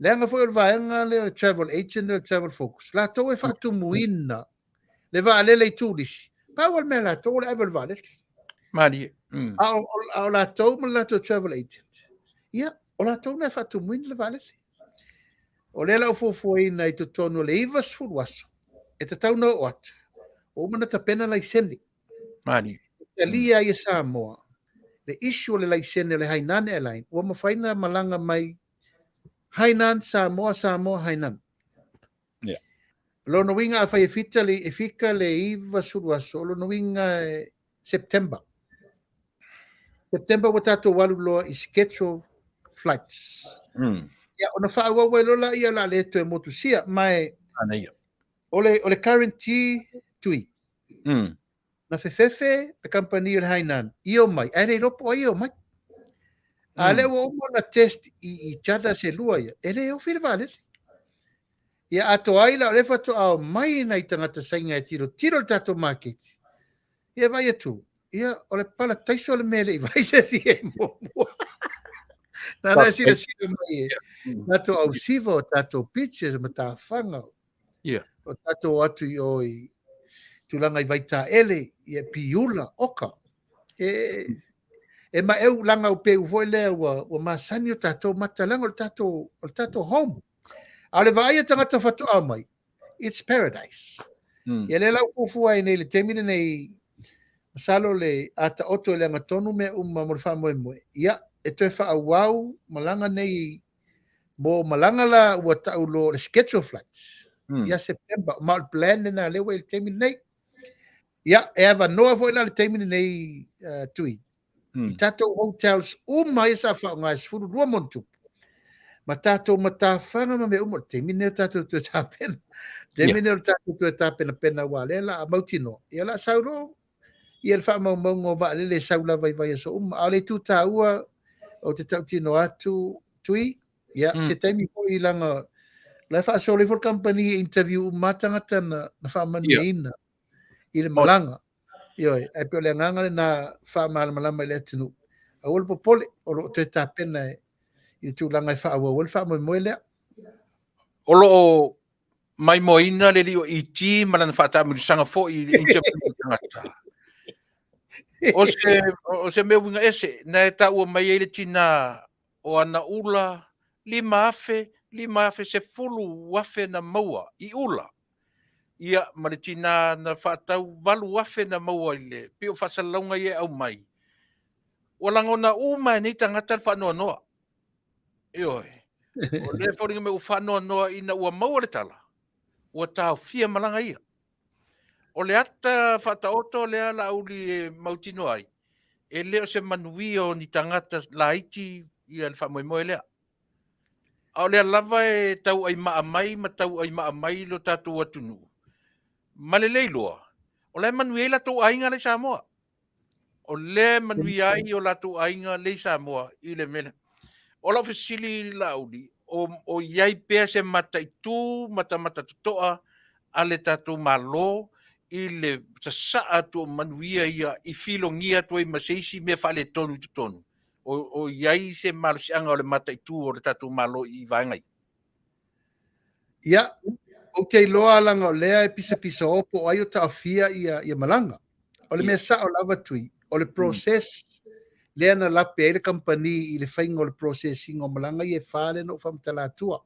S3: Leaga foi o le vaega lea o le travel agent lea o le Travel Focus, latou e faatumuina le vaalele i turisi. Pau o le mea latou o le ave o le vaalele.
S1: Malie.
S3: A o, a o latou ma le latou travel agent, ia, o latou na e faatumuina le vaalele. O lea la ua fuafuaina i totonu o le 90 aso, e tatau ona oo atu, ua uma ona tapena laisene.
S1: Malie.
S3: E talia ai e Samoa le issue o le laisene o le Hainan Airline, ua mafai ona malaga mai Hainan, Samoa, Samoa, Hainan. O lona uiga afai e fita le, e fika le 90 aso, o lona uiga e September. September ua tatou alu loa i schedule flights. Ia, ona faaauau ai loa laia o le a le toe motusia. Ma e o le, o le guarantee Tui. Na fefefe le kamupani o le Hainan i omai, ae le iloa po o ai e omai. A lea ua uma ona test i charters e lua ia, e le ofi le vaalele. Ia atoa ai la o lea faatoa omai nai tagata Saina e tilotilo i le tatou maketi, ia vaai atu, ia o le parataiso le mea e le i vaai se isi i ai muamua. Na ona e silasila mai e tatou ausiva o tatou beaches, matafaga, o tatou o atu i o i tulaga i Vaitaele, ia Piula, oka. E, e maeu laga o peu foi lea ua, ua masani o tatou mata leaga o le tatou, o le tatou home. A o le vaai a tagata faatoa mai, it's paradise. Ia lea la ua fuafua ai nei i le taimi lenei, masalo le a taoto i le agatonu mea uma mo le faamoemoe, ia, e toe faaauau malaga nei mo malaga la ua tau loa o le schedule flights ia September. Ma o le plan lena lea ua i le taimi lenei. Ia, e avanoa foi la le taimi lenei, Tui, i tatou hotels uma ia sa faaaoga e 12 ma ona tupu, ma tatou matafaga ma mea uma, o le taimi lenei o le tatou toe tapena. Taimi lenei o le tatou toe tapenapena aua o lea o le a mautinoa, ia o le a sau loa ia le faamaumauga o vaalele e sau lava i vaiaso uma. A o le itu taua, ou te tautino atu, Tui, ia, se taimi foi leaga o la e faasolo ifo le kamupani e interview uma lava tagata na faamanuiaina i le malaga. Ioe, ae pei o le agaga lena faamalamalama i le atunuu, aua le popole, o lo o toe tapena i le tulaga e faaauau ai le faamoemoe lea.
S1: O lo o maimoaina le alii o ET ma lana faataamilosaga foi i le interview a tagata. O se, o se mea uiga ese, na e taua mai ai le tina o ana ula, 5,000, 5,000, 10,000 na maua i ula. Ia, ma le tina na faatau 8,000 na maua i le, pei o faasalalauga ia e aumai. Ua lagona uma e nei tagata le faanoanoa. Ioe. O lea e foliga mai ua faanoanoa ina ua maua le tala, ua taofia malaga ia. O le ata faataoto lea Laauli e mautinoa ai, e le o se manuia o ni tagata laiti ia le faamoemoe lea. A o lea lava e tauaimaa mai ma tauaimaa mai lo tatou atunuu, ma le le iloa, o la e manuia ai latou aiga la i Samoa. O lea e manuia ai o latou aiga lea i Samoa i le mea lea. O lau fesili Laauli, o i ai pea se mataitu matamata totoa a le tatou Malo i le sasaa atu o manuia ia i filogia atu ai ma se isi mea faaletonu i totonu? O i ai se malosiaga o le mataitu o le tatou Malo i vaega ia?
S3: Ia, ou te iloa leaga o lea e pisapisao po o ai o taofia ia malaga. O le mea sao lava Tui, o le process lea na lape ai le kamupani i le faiga o le process ina o malaga ia e fa lea na ou faamatala atua.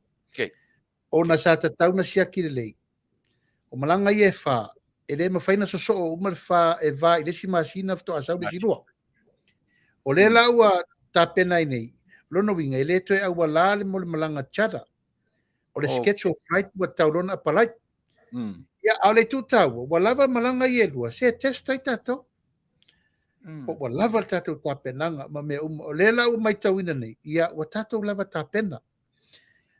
S3: Ona sa tatau ona siaki lelei. O malaga ia e fa, e le mafai ona sosoo uma le fa e va i le isi masina faatoa sau le isi lua. O lea la ua tapena ai nei, o lona uiga e le toe auala le mo le malaga charter. O le schedule flight ua tatau loa ona apalai. Ia, a o le itu taua, ua lava malaga ia e lua, se test ai tatou. Po ua lava le tatou tapenaga ma mea uma. O lea la ua matauina nei, ia ua tatou lava tapena.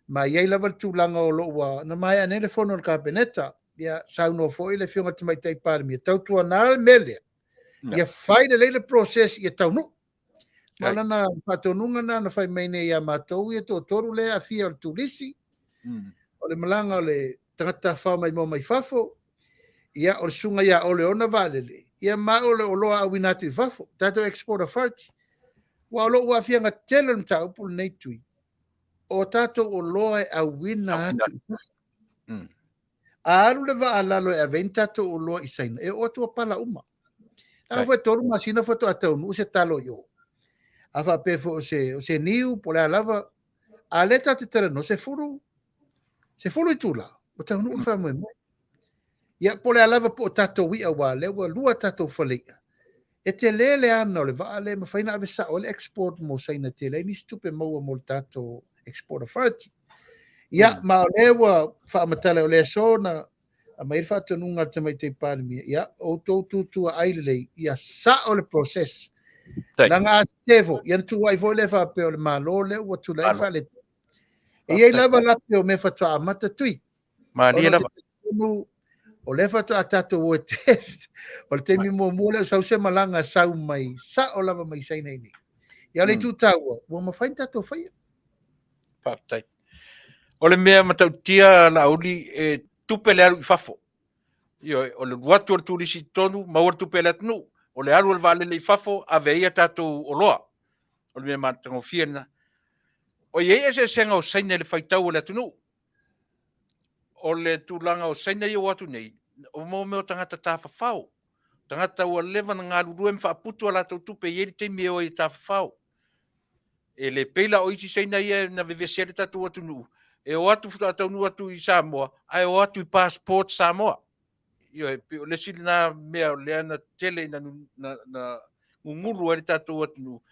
S3: Ma e i ai lava le tulaga o lo o ua na maea nei le fono a le Kapeneta, ia saunoa foi le Afioga i le Tamaitai Palemia, tautuana le mea lea, ia fai lelei le process ia taunuu. Ma o lana faatonuga lena na fai mai nei ia matou ia toatolu lea e aafia o le turisi, o le malaga o le tagata tafafao maimoa mai fafo, ia o le susuga ia Ole ona vaalele, ia ma o le oloa auina atu i fafo, tatou Export Authority. Aua o lou aafiaga tele o le mataupu lenei Tui, o tatou oloa e auina atu i fafo. A alu le vaa lalo e ave ai ni tatou oloa i Saina, e oo atu ua pala uma. Leaga foi e 3 masina faatoa taunuu se talo i o. A faapea foi o se niu po o le a lava, a lea tatou te talanoa, 10 itula ua taunuu le faamoemoe. Ia, po o le a lava po o tatou i'a, aua o lea ua lua tatou fale i'a, e tele le ana o le vaa lea e mafai ona ave sao ai le export mo Saina e tele ai nisi tupe maua mo le tatou Export Authority. Ia, ma o lea ua faamatala o le aso na aumai ai le faatonuga a le Tamaitai Palemia, ia, outou tutuaai lelei, ia sao le process. Leaga a sese foi, ia ona tuuai foi lea faapea o le Malo lea ua tulai ai le faaletonu. E i ai lava lape o mea faatoa amata Tui.
S1: Malie lava.
S3: O lea faatoa tatou o e test. O le taimi muamua lea o sau se malaga sau mai, sao lava mai Saina i nei. Ia o le itu taua, ua mafai ona tatou faia.
S1: Faafetai. O le mea matautia Laauli, e tupe le alu i fafo. Ioe, o le alu atu o le turisi i totonu, maua le tupe a le atunuu. O le alu o le vaalele i fafo, ave ai a tatou oloa. O le mea matagofie lena. O i ai eseesega o Saina i le faitau o le atunuu. O le tulaga o Saina ia ua o atu nei, o mea o tagata tafafao. Tagata ua leva ona galulue ma faaputu a latou tupe, e i ai le taimi e o ai e tafafao. E le pei la o isi Saina ia na vevesi ai le tatou atunuu, e o atu faatoa taunuu atu i Samoa, ae o atu i passport Samoa. Ioe, pei o le isi lena mea o lea na tele ina na gugulu ai le tatou atunuu.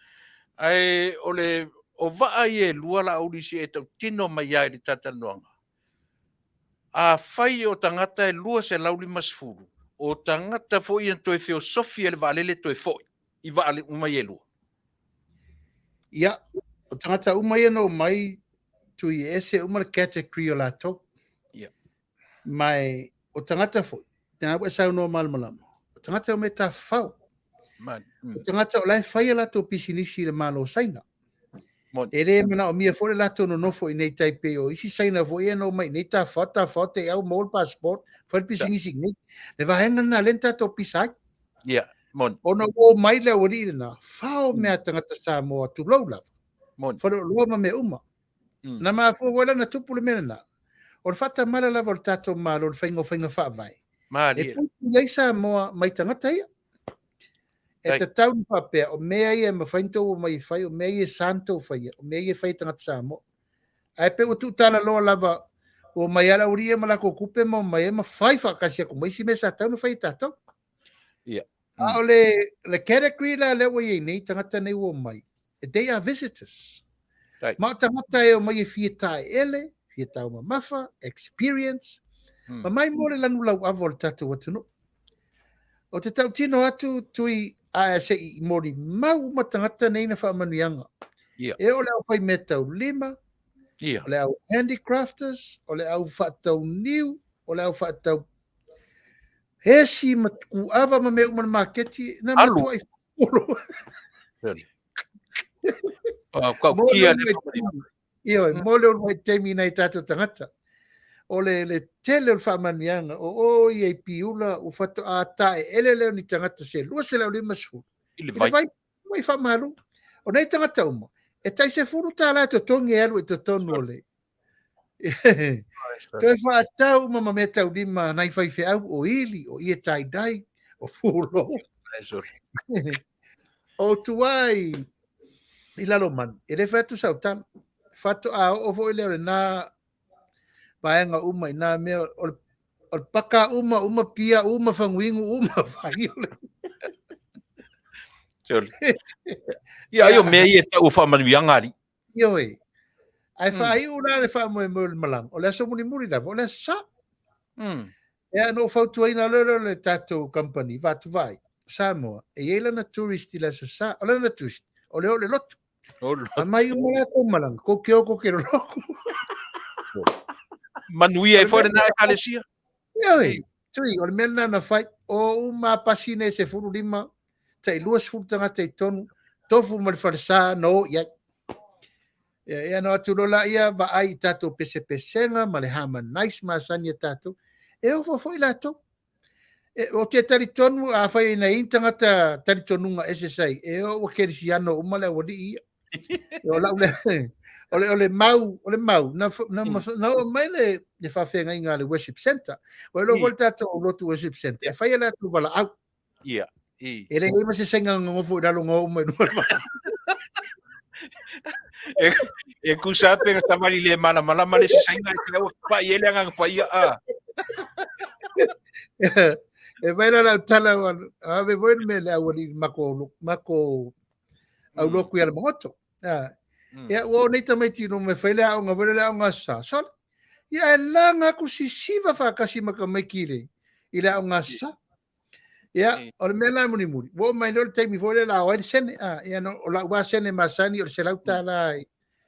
S1: Ae o le o vaa ia e lua Laauli se i e tautino mai lava i le talatalanoaga, afai o tagata e 250, o tagata foi ia na toe feosofi e le vaalele toe foi i vaa uma ia e lua.
S3: Ia, o tagata uma ia na omai, Tui, e ese uma le category o latou.
S1: Ia.
S3: Ma o tagata foi, lena ua e saunoa malamalama, o tagata e omai e tafafao. O tagata o la e fai a latou pisinisi i le Malo o Saina. E le manaomia foi le latou nonofo i nei tai pei o isi Saina foi ia na omai i nei tafafao, tafafao te i au maua le passport, fai le pisinisi i nei. Le vaega lena lea na tatou pisa ai.
S1: Ia, moni.
S3: Ona ua omai le aualii lena, fao mea a tagata Samoa, tulou lava.
S1: Moni.
S3: Faleoloa ma mea uma. Na mafua foi la na tupu le mea lena. O le faatamala lava o le tatou Malo i le faiga o faiga faavae.
S1: Malie.
S3: E puipui ai Samoa mai tagata ia. E tatau ona faapea, o mea ia e mafai ona tou omai e fai, o mea ia e sa ona tou faia, o mea ia e fai e tagata Samoa. Ae pei ua tuutalaloa lava, ua omai lava le aualii ia ma latou tupe ma omai ai ma fai faatasi atu ma isi mea sa tatau ona fai e tatou.
S1: Ia.
S3: A o le, le category la lea ua i ai nei, tagata nei ua omai, they are visitors. Ma o tagata e omai e fia taeele, fia taumamafa, experience, ma mai mo le lanu lauava o le tatou atunuu. O te tautino atu Tui ae se i molimau uma tagata nei na faamanuiaga.
S1: Yeah.
S3: E o le au fai mea taulima,
S1: yeah.
S3: o le au handicrafters, o le au faatau niu, o le au faatau hesi ma kuava ma mea uma le maketi, na
S1: Alu.
S3: matuai folo.
S1: Oh, kau kia le
S3: Ioe, mo le uluai taimi nai tatou tagata. O le, le tele o le faamanuiaga, o o ia i Piula, ua faatoa taeele lea o ni tagata se 250.
S1: I le
S3: I le
S1: vai.
S3: vai, vai faamalu. O nei tagata uma, e tai $10 e totogi e alu i totonu o le... Toe faatau uma ma mea taulima nai faifeau, o ili, o ie tie-dye, o pulou. O tua i, i Lalomanu, e le fai atu sau tala. Faatoa oo foi lea o lena vaega uma i nā mea, o le, o le paka uma, uma pia, uma faguinu, uma fai o le...
S1: Ia, ai o mea ia e tau o faamanuiaga alii.
S3: Ioe. Ae faaiu la le faamoemoe o le malaga, o le aso mulimuli lava, o le aso Sa. Ia, na ou fautuaina loa lea o le tatou company, Vatuvai, Samoa, e i ai lana tourist i le aso Sa. O lana tourist, o le o le lotu. Aumai uma latou malaga, kou te o kou te lolotu.
S1: Manuia ai foi lena ekalesia.
S3: Ioe, Tui, o le mea lena na fai, o uma pasi nei 15, tai 20 tagata i totonu, tofu ma le falesa na o i ai. Ia, ia na o atu loa laia, vaai i tatou pesepesega ma le harmonize masani a tatou, e ofo foi latou. E, ou te talitonu, afai na i ai ni tagata talitonuga ese sa i, e oo ua kerisiano uma le aualii ia. E, o lau lea, o le, o le mau, o le mau, na, na, na oo mai le, le faafeagaiga a le worship center. Ua iloa foi le tatou lotu worship center, e fai e latou valaau.
S1: Ia. I.
S3: E leai ma se saina gagofo i lalo na oo mai i luga o le valaau.
S1: E, e tusa lava pe na savali le malamalama le isi saina, e te aua pai ai le Agaga Paia, a.
S3: E mai la lau tala, ave foi le mea le aualii mako, mako au loku i Alamagoto. Ia, ua o nei tamaiti i luma e fai le aoga, foi le aoga Aso Sa. Sole. Ia, e laga aku sisiva faatasi ma tamaiti i le, i le aoga Aso Sa. Ia, o le mea la mulimuli, ua oo mai loa le taimi foi lea o le a o ai le sene. Ia, no, o lau lava sene masani o le $100 i,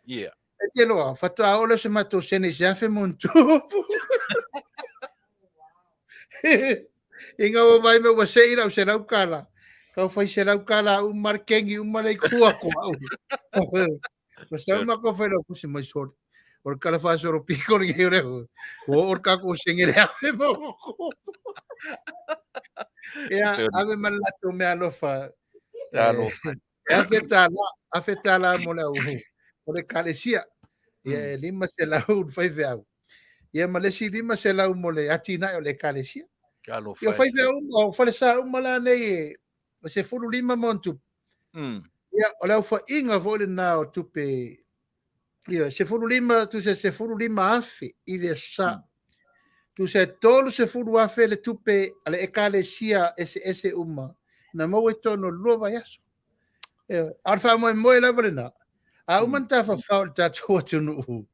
S1: Yeah.
S3: E te loa, faatoa oo lea o se matou sene i se afe ma ona tupu. Ina ua vaai mai ua sei lau $100. Kau fai $100 uma le kengi uma le ikua ko au. Ua sau makou fai lau kusi mai sore. O le kala faasolo piko le o le o o le kako senge le afe mo. Ia, ave ma le latou mea alofa.
S1: Alofa.
S3: E $1,000, $1,000 mo le au o le ekalesia. Ia e 500 le faifeau. Ia ma le isi 500 mo le atinae o le ekalesia.
S1: Alofa.
S3: Ia faifeau uma, o falesa uma la nei e 15 ma ona tupu. Ia, o le aofaiga foi lena o tupe, ia, 15, tusa 15,000 i le Aso Sa. Tusa e 30,000 le tupe a le ekalesia eseese uma na maua i totonu o le 2 vaiaso. Ioe. A o le faamoemoe lava lena, a uma ona tafafao i le tatou atunuu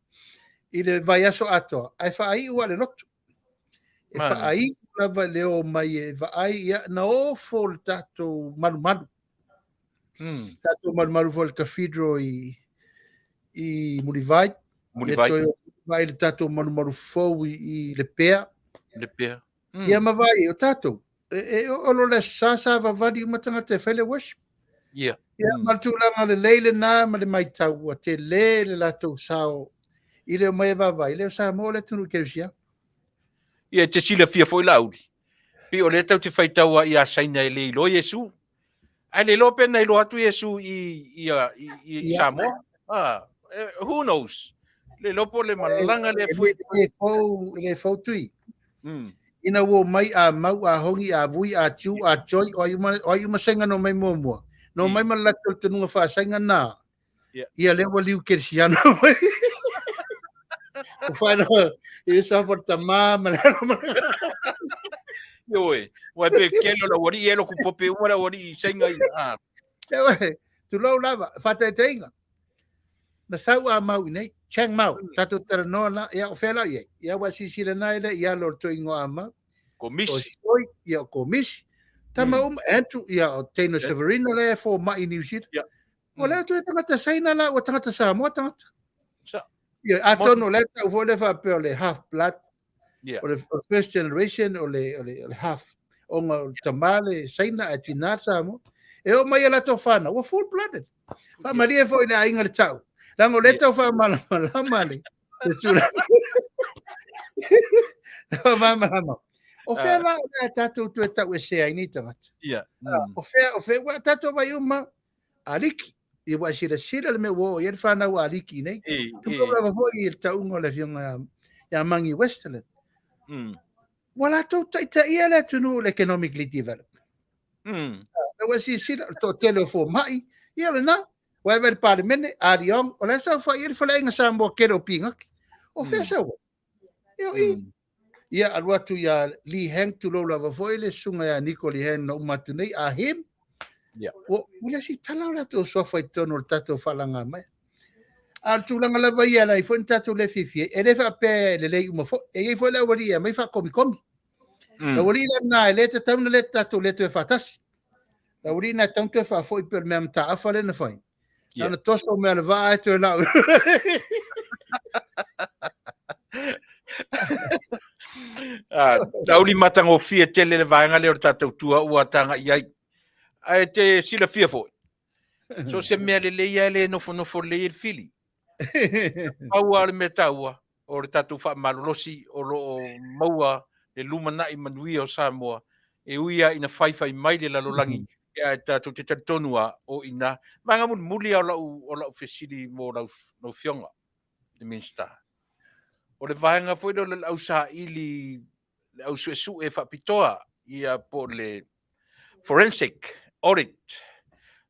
S3: i le vaiaso atoa, ae faaiu lava i le lotu. E faaiu lava i le o mai e vaai, ia, na ofo le tatou malumalu. Tatou malumalu foi i le Cathedral i Mulivai.
S1: Mulivai.
S3: Ia toe vaai le tatou malumalu fou i Lepea.
S1: Lepea.
S3: Ia ma vaai, o tatou, e oo loa le Aso Sa, savavali uma tagata e fai le worship. Ia, ma le tulaga lelei lena ma le matau, ua tele le latou sao i le omai e vaavaai, le o Samoa le atunuu kerisiano.
S1: Ia, e te silafia foi Laauli, pei o lea tatou te faitau lava ia Saina e le iloa Iesu. Ae le iloa pe na iloa atu Iesu i Samoa. Ah, who knows? Le iloa po o le malaga lea foi.
S3: E le fou Tui. Ina ua omai a Mau, a Hongi, a Vui, a Tiu, a Choi, o ai uma Saina na omai muamua. Na omai ma le latou talitonuga faa-Saina na. Ia lea ua liu kerisiano mai. Ua faailoa i le suafa o le Tama ma le Alo ma le
S1: Ioe, ua pe kele o le aualii e loku pope uma le aualii i Saina i. Ah.
S3: Ioe, tulou lava, faataitaiga. Na sau a Mau i nei, Chang Mau, tatou talanoa la, ia o fea la i ai? Ia ua silasila na ele i alo o le toeaina a Mau.
S1: Komisi.
S3: O Soi, ia o Komisi. Tama uma, Andrew, ia o Teina Severino lea e fomai i Niu Sila. O lea toe tagata Saina la, ua tagata Samoa tagata. Ia, atonu o lea tau foi lea faapea o le half blood, o le first generation, o le half, ona o le tama le Saina ae tina le Samoa. E oo mai ia latou fanau, ua full blooded. Faamalie foi i le aiga le tau. Leaga o lea tau faamalamalama le tulaga. Faamalamalama. O fea la o le a tatou toe tauesea ai nei tagata? O fea, o fea, ua tatou vaai uma, Aliki. Ia ua e silasila le mea ua oo i ai le fanau a Aliki nei. Tulou lava foi i le tauga o le afioga ia Mangi Westerlund. Ua latou taitaia le atunuu i le economically developed. Ua e silasila, o le toatele o fomai, ia o lena. Ua e vaai i le Palemene, Ah Leong, o la e saofai ai le faleaiga Samoa tele o Pigaki. O fea sau ai? Ia o i. Ia alu atu ia Lee Hang, tulou lava foi le susuga ia Niko Lee Hang na uma atu nei, a him. Ua le isi tala o latou suafa i totonu o le tatou faalaga mai. A o le tulaga lava ia, leai foi ni tatou le fiafia ai. E le faapea e lelei uma foi. E i ai foi le aualii e aumai faakomikomi. Le aualii la lena e le tatau ona le tatou le toe faatasi. Le aualii lena e tatau ona toe faafoi pei o le mea mataafa lea na fai. Na ona toso mea o le vaa e toe lau.
S1: Ah, Laauli matagofie tele le vaega lea o le tatou tua ua taga i ai. Ae te silafia foi, so se mea lelei lava e le nofonofo lelei ai le fili. Pau lava o le mea taua, o le tatou faamalolosi o lo o maua le lumanai manuia o Samoa, e ui lava ina faifai mai le lalolagi, ae tatou te talitonu lava o i ina. Vaega mulimuli lava o lau fesili mo lau Afioga i le Minisita, o le vaega foi lea o le ausaili, le ausuesue faapitoa, ia po o le forensic audit,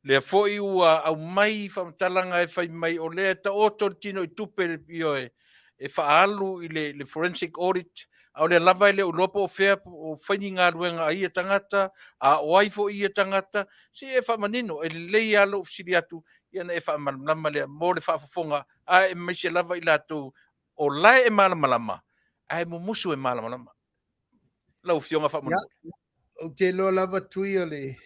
S1: lea foi ua aumai faamatalaga e fai mai o lea e taoto le tino i tupe, ioe, e faaalu i le forensic audit, a o lea lava e le o iloa po o fea o fai ni galuega a ia tagata, a o ai foi ia tagata. Se i e faamanino, e lelei lava lou fesili atu, ia ona e faamalamalama lea mo le faafofoga, aemaise lava i latou o la e malamalama, ae mumusu e malamalama. Lau Afioga faamolemole.
S3: Ou te iloa lava Tui o le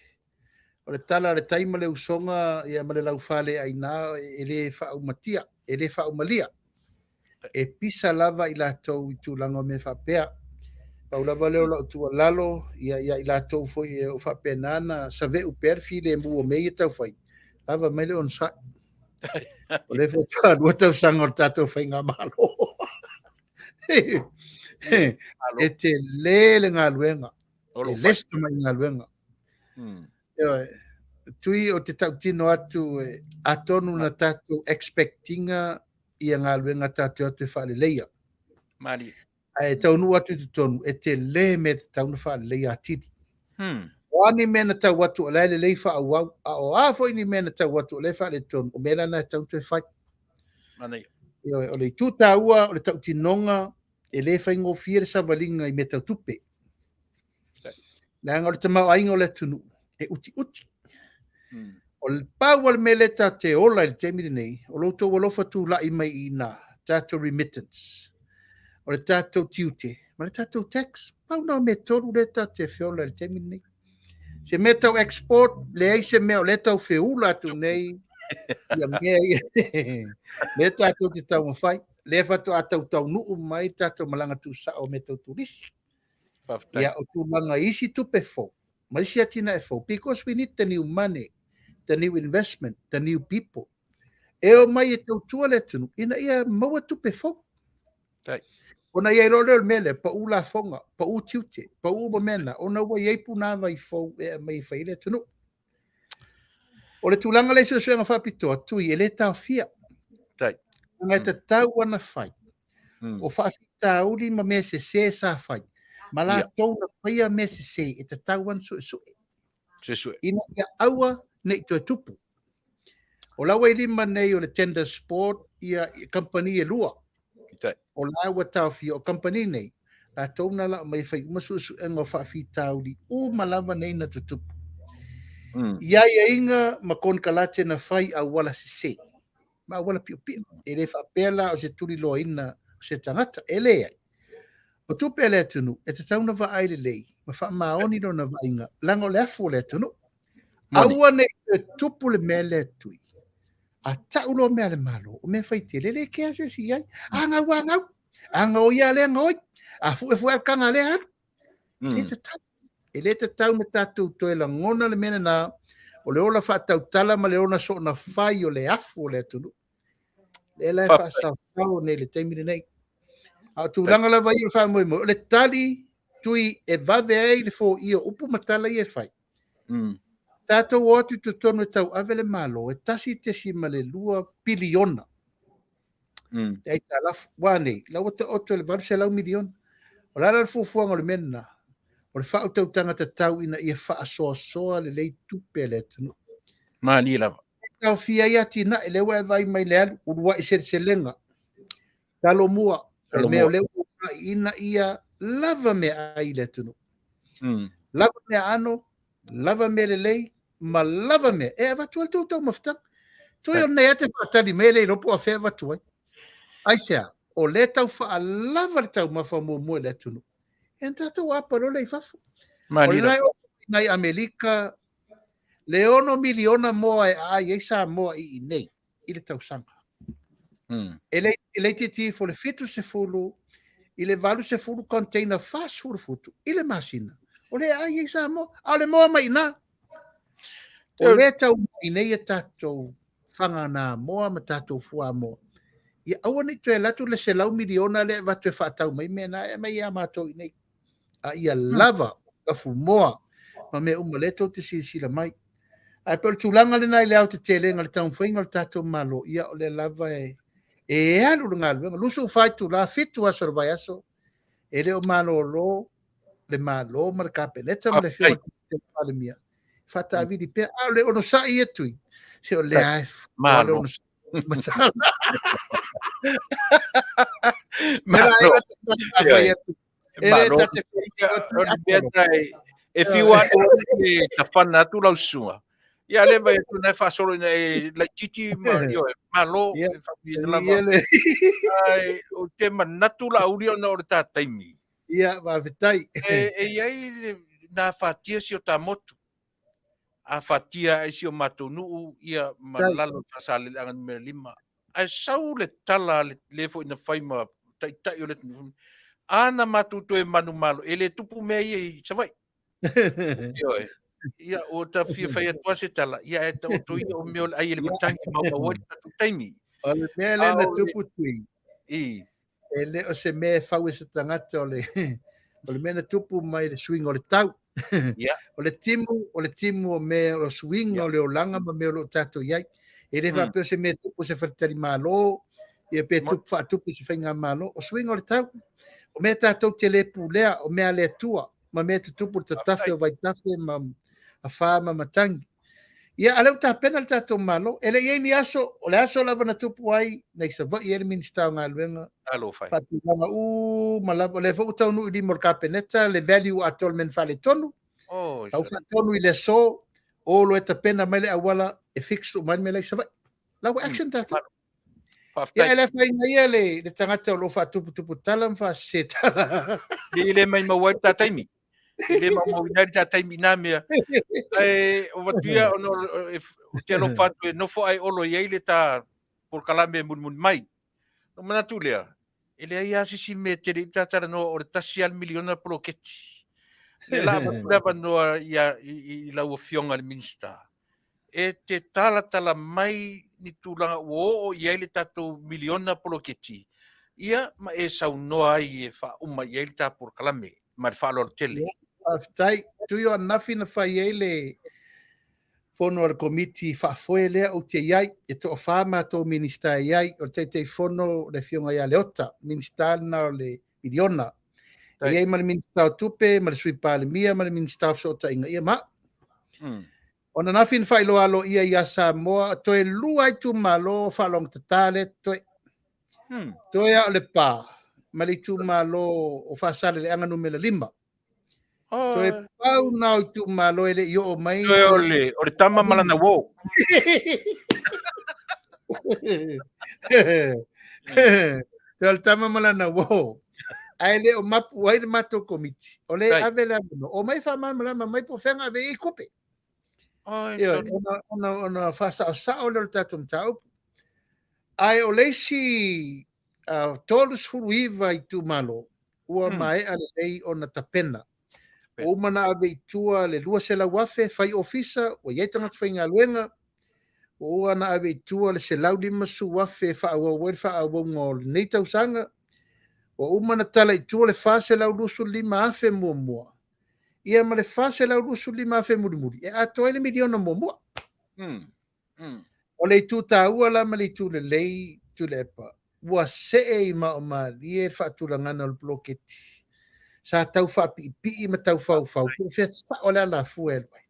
S3: O le tala a le tai ma le usoga ia ma le laufaleaina e le faaumatia, e le faaumalia. E pisa lava i latou i tulaga o mea faapea. Pau lava lea o lau tuualalo ia ia i latou foi e o faapena na saveu pea le filemu o mea ia tau fai, lava mai le onosai. O lea faatoa 2 tausaga o le tatou faigamalo. E tele le galuega. E le se tamai galuega. Ioe. Tui o te tautino atu e atonu na tatou expectinga ia galuega tatou atu e faaleleia.
S1: Malie.
S3: Ae taunuu atu i totonu, e tele mea e tatau ona faaleleia atili. O a ni mea na tau atu o la e lelei faaauau, a o a foi ni mea na tau atu o la e faaletonu, o mea la na e tatau ona toe fai.
S1: Manaia.
S3: Ioe, o le itu taua o le tautinoga, e le faigofie le savaliga i mea tau tupe. Leaga o le tamaoaiga o le atunuu e utiuti. O le pau o le mea lea tatou te ola i le taimi lenei, o lo outou alofa tulai mai i ina, tatou remittance, o le tatou tiute, ma le tatou tax. Pau na o mea tolu lea tatou te feola i le taimi lenei. Se mea tau export, leai se mea o lea tau feula atu nei, ia mea ia, lea tatou te taumafai, lea faatoa tautaunuu mai tatou malaga tuusao o mea tau turisi.
S1: Faafetai.
S3: Ia, o tulaga i isi tupe fou, ma isi atinae fou, because we need the new money, the new investment, the new people. E o mai e tautua le atunuu, ina ia maua tupe fou.
S1: Tai.
S3: Ona i ai loa lea o le mea lea, pau lafoga, pau tiute, pau uma mea na, ona ua i ai punavai fou e aumai e fai ai le atunuu. O le tulaga lea i suesuega faapitoa, Tui, e le taofia.
S1: Tai.
S3: Ona e tatau ona fai. O faafitauli ma mea sese sa fai. Ma latou na faia mea sese, e tatau ona suesue.
S1: Suesue.
S3: Ina ia aua ne i toe tupu. O la ua i lima nei o le Tender Sport ia kamupani e lua. O la ua taofia o kamupani nei, latou na lau mai e fai uma suesuega o faafitauli uma lava nei na tutupu. I aiaiga ma konekarate na fai auala sese ma auala piopio. E le faapea la o se tuliloaina o se tagata, e leai. O tupe a le atunuu e tatau ona vaai lelei ma faamaoni lona vaaiga, leaga o le afu o le atunuu. Aua ne i toe tupu le mea lea Tui. A tau loa mea a le Malo, o mea fai tele, e le kea se isi i ai. A gau a gau, a gaoi a lea gaoi, a fuefue a le taga a lea alu. E le tatau. E le tatau ona tatou toe lagona le mea lena, o le ola faatautala ma le ola soona fai o le afu o le atunuu. Lea la e faasaosao nei i le taimi lenei. A o tulaga lava ia o le faamoemoe, o le tali Tui e vave ai le foia o upu ma tala ia e fai. Tatou o atu i totonu e tauave le Malo, e 1.2 piliona. Le aitalafu. Ua a nei? La ua taoto i le 800 miliona. O le a la le fuafuaga o le mea lena? O le faautautaga tatau ina ia faasoasoa lelei tupe a le atunuu.
S1: Malie lava.
S3: E taofia ai atinae, lea ua e vaai mai le alu, uluai seleselega, Talomua, o mea o lea ua uunai ina ia lava meaai i le atunuu. Lava meaano, lava mea lelei, ma lava mea e avatu ai le tou taumafataga. Tui o lenei lava e te faatali mai e le iloa po o afea e avatu ai. Aisea? O lea e tau faalava le taumafa muamua i le atunuu. E na tatou apa loa lea i fafo. O lena e oo mai i Amerika le 6 miliona moa e aai ai Samoa i inei i le tausaga. E laitiiti ifo i le 70 i le 80 container 40 futu i le masina. O lea e aai ai Samoa. A o le moa mai i ina. O lea e tau mai nei a tatou faganamoa ma tatou fuamoa. Ia aua ne i toe alu atu le 100 miliona lea e avatu e faatau mai mea na e aumai ia matou i inei. A ia lava lafumoa ma mea uma lea tou te silasila mai. Ae pei o le tulaga lena i le aotetelega o le taumafaiga o le tatou Malo, ia o lea lava e alu le galuega. 24 itula, 7 aso o le vaiaso, e le o malolo le Malo ma le Kapeneta ma le Afioga i le Palemia, faataavili pea. A o le onosai ia Tui, se o lea e
S1: Malo.
S3: onosai. Matala.
S1: Malo.
S3: E le
S1: Malo.
S3: tate
S1: O le mea tai, e fiu atu e tawhana atu lau susuga. Ia le vai atu na e faasolo ina e laitiiti ma ioe, malo,
S3: Ia.
S1: e faamanuia lava.
S3: Ia le.
S1: Ai, o te manatu la uli ona o le tā taimi.
S3: Ia, faafetai.
S1: E i ai le, na fatia si o tā motu. afatia ai si o matou nuu ia ma lalo o Faasaleleaga numera 5. Ae sau le tala a le foi na fai ma taitai o le atunuu, a na matou toe manumalo, e le tupu mea ia i Savaii. Ioe. Ia, ua ta fia fai atu lava se tala, ia ae taoto ia o mea o le ai e le matagi e maumau ai le tatou taimi.
S3: O le mea lea na tupu Tui, e le o se mea e fau e se tagata, o le, o le mea na tupu mai le suiga o le tau. O le timu, o le timu o mea o suiga o le olaga ma mea o lo o tatou i ai. E le faapea o se mea e tupu i se faletalimalo, ia pe tupu faatupu i se faigamalo. O suiga o le tau. O mea tatou te le pulea, o mea a le Atua, ma mea tutupu i le tatafe o vaitafe ma afa ma matagi. Ia, a o lea ua tapena le tatou Malo. E le i i ai ni aso, o le aso lava na tupu ai, na i Savaii ai le Minisita o Galuega, faatulaga uma lava. O lea foi ua taunuu i lima o le Kapeneta le value atoa o le mea na faaletonu. Tau faatonu i le aso, o loa e tapena mai le auala e fix uma ai le mea la i Savaii. La ua action tatou. Ia, e le afaina ia le tagata o lo o faatuputupu tala ma faasese tala.
S1: E le maumau ai le ta taimi. E le maumauina ai le ta taimi i nā mea. Ae o avatu ia ona ou te alofa atu e nofo ae Olo e i ai le ta polokalame e mulimuli mai. Ona manatu lea, e leai lava se isi mea e tele i le ta talanoa o le tasi lava le miliona poloketi. O lea o le a avatu le avanoa i lau Afioga i le Minisita e te talatala mai ni tulaga ua oo i ai le tatou miliona poloketi, ia ma e saunoa ai e faauma i ai le ta polokalame. Ma le faaaloalo tele.
S3: Ia, faafetai. Tui o ananafi na fai ai le fono a le Komiti Faafoe lea ou te i ai, e toafa matou Minisita e i ai, o le Taitaifono le Afioga ia Leota, Minisita lena o le miliona. E i ai ma le Minisita o Tupe, ma le Sui Palemia, ma le Minisita o Fesootaiga, ia ma au. O ananafi na faailoa aloaia ia Samoa, toe 2 itumalo faalogatata lea e totoe. Toe lava o Lepa ma le itumalo o Faasaleleaga numera 5. Toe pau na o itumalo e le i oo mai.
S1: Toe o le, o le tama ma lana uo.
S3: Toe o le tama ma lana uo. Ae le o mapu ai le matou komiti. O le ave le avanoa. Omai faamalamalama mai po o fea na ave i ai tupe. Ioe, ona faasaosao lea o le tatou mataupu. Ae o le isi 39 itumalo ua maea lelei ona tapena. Ua uma ona ave i tua le 200,000 fai ofisa, ua i ai tagata faigaluega, ua uma ona ave i tua le 150,000 e faaauau ai le faaauauga o lenei tausaga, ua uma ona tala i tua le 425,000 muamua, ia ma le 425,000 mulimuli e atoa ai le miliona muamua. O le itu taua la ma le itu lelei Tuilaepa, ua see i maomalie le faatulagaga o le poloketi. Sa tau faapiipii ma tau faufau, po o fea sao le alafua e alu ai.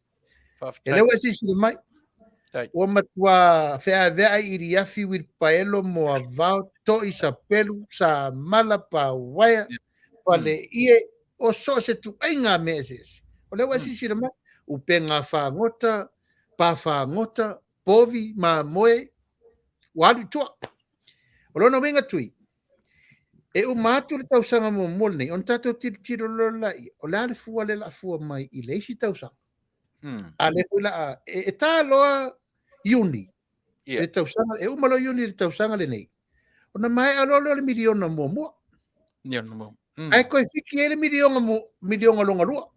S3: E lea ua e silasila mai, ua matua feaveai iliafi, uilipaelo, moavao, toi, sapelu, samala, pauaea, paleie, o so o se tuaiga mea eseese. O lea ua e silasila mai, upega fagota, pa fagota, povi, mamoe, ua alu i tua. O lona uiga Tui, e uma atu le tausaga muamua lenei, ona tatou tilotilo loa lea, o le a le fua lea o le a fua mai i le isi tausaga. A lea foi la e ta loa Iuni, le tausaga, e uma loa Iuni le tausaga lenei, ona maea loa lea o le miliona muamua. Ae toe fiki ai le miliona, miliona lona lua.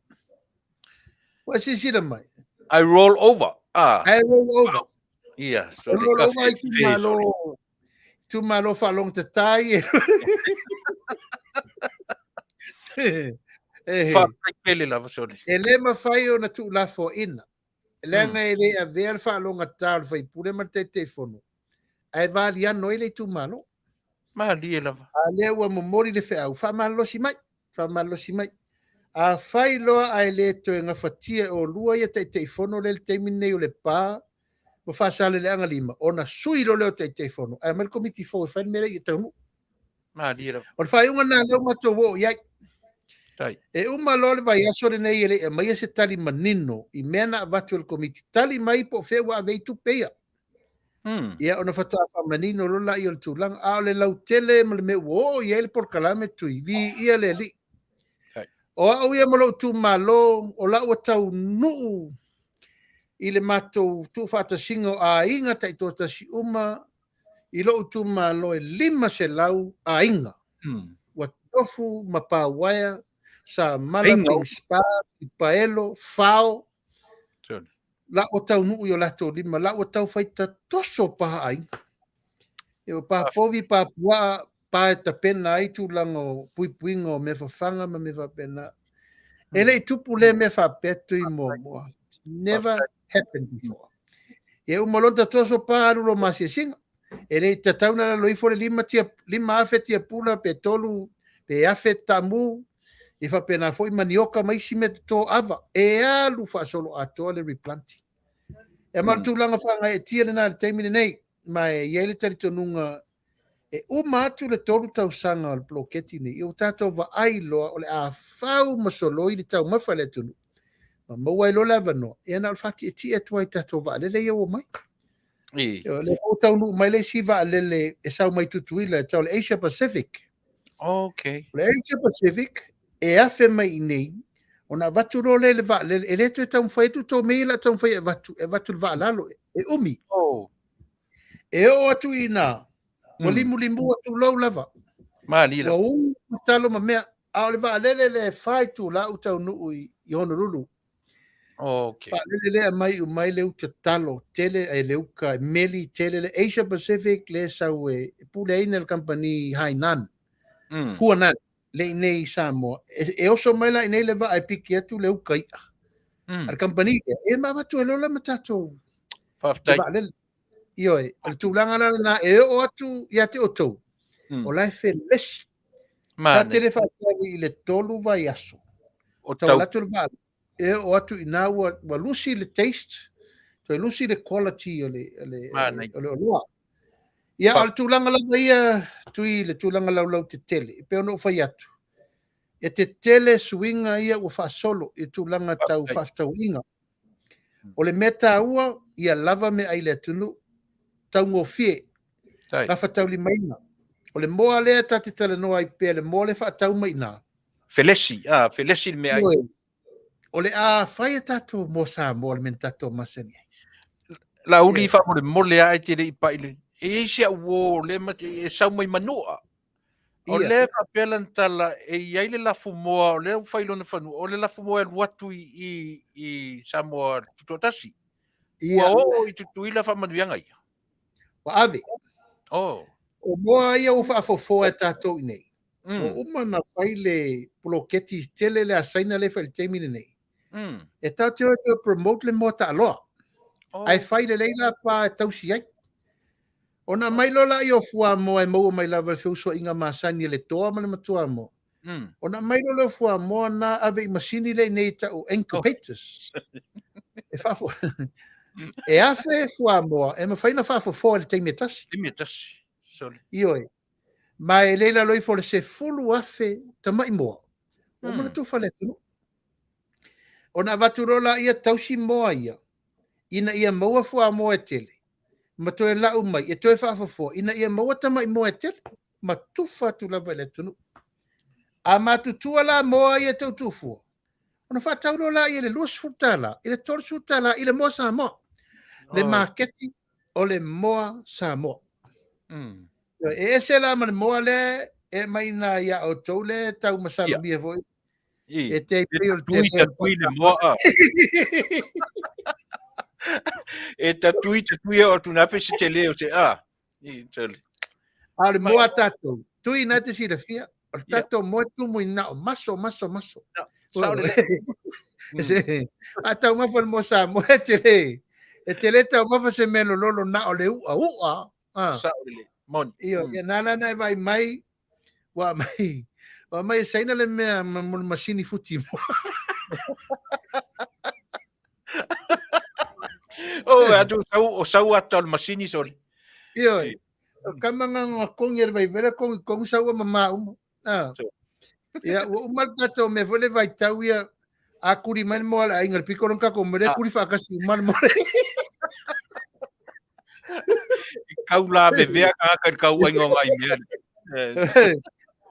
S3: Ua silasila mai.
S1: I roll over.
S3: I roll over.
S1: Ia,
S3: sorry. Roll over itumalo, itumalo faalogotata ia.
S1: Faafetai tele lava, sorry.
S3: E le mafai ona tuulafoaina. Leaga e le avea le faalogotata o le faipule ma le Taitaifono, ae valiano ai le itumalo.
S1: Malie lava.
S3: A lea ua momoli le feau, faamalolosi mai, faamalolosi mai. Afai loa ae le toe gafatia e oulua ia Taitaifono lea i le taimi lenei o Lepa ma Faasaleleaga 5, ona sui loa lea o Taitaifono, ae aumai le komiti fou e fai le mea lea ia taunuu.
S1: Malie lava.
S3: O le faaiuga lena lea ua matou oo i ai. E uma loa le vaiaso lenei e le i aumaia se tali manino i mea na avatu e le komiti, tali mai po o fea ua ave ai tupe ia. Ia ona faatoa faamanino loa lea o le tulaga. A o le lautele ma le mea ua oo i ai le polokalame Tui, viia le Alii. O au ia ma lou itumalo, o la ua taunuu i le matou tuufaatasiga o aiga taitoatasi uma i lou itumalo e 500 aiga ua tofu ma pauaea samala, pingspa, paelo, fao, la ua taunuu i o latou lima, la ua tau fai tatoso paha aiga. E o pa povi, pa puaa, pa e tapena ai tulaga o puipuiga o mea fafaga ma mea faapena. E le i tupu lea mea faapea Tui muamua. Never happened before. E uma loa ona tatoso pa alu loa ma asiasiga. E le i tatau ona lalo ifo le 5,000 tiapula pe 3 pe 1,000 taamu, e faapena foi manioka ma isi mea toto ava. E alu faasoloatoa le replanting. E ma o le tulaga faagaeetia lena i le taimi lenei, ma e i ai le talitonuga e uma atu le 3 tausaga o le poloketi nei, ua tatou vaai loa o le a fau ma soloi le taumafa i le atunuu, ma maua ai loa le avanoa, ia na o le faatietie atu ai i tatou vaalele ia ua omai. O lea foi ua taunuu mai le isi vaalele e sau mai Tutuila, e tau o le Asia Pacific. O le Asia Pacific e 1,000 mai i inei, ona avatu loa lea i le vaalele, e le toe taumafai atu tou mea ia o le a taumafai e avatu, e avatu i le vaa lalo, e umi. E oo atu i ina, ua limulimu atu lou lava. Ua u talo ma mea, a o le vaalele lea e 4 itula ua taunuu i Honolulu. Vaalele lea aumai umai le uta talo tele, e le uta meli tele, le Asia Pacific le sau e puleaina le kamupani Hainan. Huanan, le i nei i Samoa. E oso mai la i nei le vaa e piki atu le uka i'a. A le kamupani lea, e ma avatu e lola ma tatou vaalele. Ioe, o le tulaga la lena e oo atu ia te outou, o la e felesi. Ta te le faatali i le 3 vaiaso.
S1: O
S3: Tau atu le vaalele, e oo atu i ina ua lusi le taste, toe lusi le quality o le oloa. Ia, o le tulaga lava ia, Tui, le tulaga laulau tetele, e pei ona ou fai atu, e tetele suiga ia ua faasolo i tulaga tau faafetauaiga. O le mea taua, ia lava meaai i le atunuu, taugofie, gafataulimaina. O le moa lea ta te talanoa ai pea, le moa lea faatau mai i ina.
S1: Felesi, felesi le meaai.
S3: O le a fai a tatou moa Samoa le mea na tatou masani ai.
S1: Laauli faamolemole lava e te le i pai le. E i ai si au uo lea e sau mai Manua. O lea e faapea lana tala, e i ai le lafumoa, o lea ua fai lona fanua, o le lafumoa e alu atu i Samoa Tutoatasi. Ua oo i Tutuila faamanuiaga ia.
S3: Ua ave. O moa ia ua faafofoa e tatou i nei. Ua uma na fai le poloketi tele le a Saina lea e fai i le taimi lenei. E tatou te o e toe promote le moa taaloa. Ae fai lelei la pa e tausi ai. Ona aumai loa laia o fuamoa e maua mai lava i le feusuaiga masani a le toa ma le matuamoa. Ona aumai loa lea o fuamoa na ave i masini lea i nei e tau o incubators. E faafo... E 1,000 fuamoa e mafai ona faafofoa i le taimi e tasi.
S1: Taimi e tasi. Sorry.
S3: Ioe. Ma e le i lalo ifo o le 10,000 tamai moa. Ua uma ona tufa le atunuu. Ona avatu loa laia tausi moa ia, ina ia maua fuamoa e tele, ma toe lau mai e toe faafofoa, ina ia maua tamai moa e tele, ma tufa atu lava i le atunuu. A matutua la moa ia e tau tuufua, ona faatau loa laia i le $20 i le $30 i le moa Samoa. Le maketi o le moa Samoa. E ese la ma le moa lea e aumai ina ia outou lea e tau masalomia foi. E te pei o le
S1: tele o le tatui le moa a. E tatui tatui e o atu nā pe se tele o se a. I tele.
S3: A o le moa a tatou, Tui na te silafia, o le tatou moa e tumu i na o maso, maso, maso.
S1: Sao lelei.
S3: A taumafa le moa Samoa e tele, e tele taumafa se mea lololo na o le u'a, u'a.
S1: Sao lelei. Moni.
S3: Io, ia nā la na e vaai mai, ua aumai, ua aumai e Saina le mea mo le masini futi moa.
S1: O, atu sau, o sau ata o le masini sole.
S3: Ioe. O kama nga nga kongi e le vaivele kongi kongi sau ua mamā uma. Ah. Ia, ua uma le tatou mea foi le vaitau ia, a kuli mai le moa a le aiga i le pito lona tatou moa, lea kuli faatasi uma le moa.
S1: Kau la vevea tagata i le kauaiga o nai mea.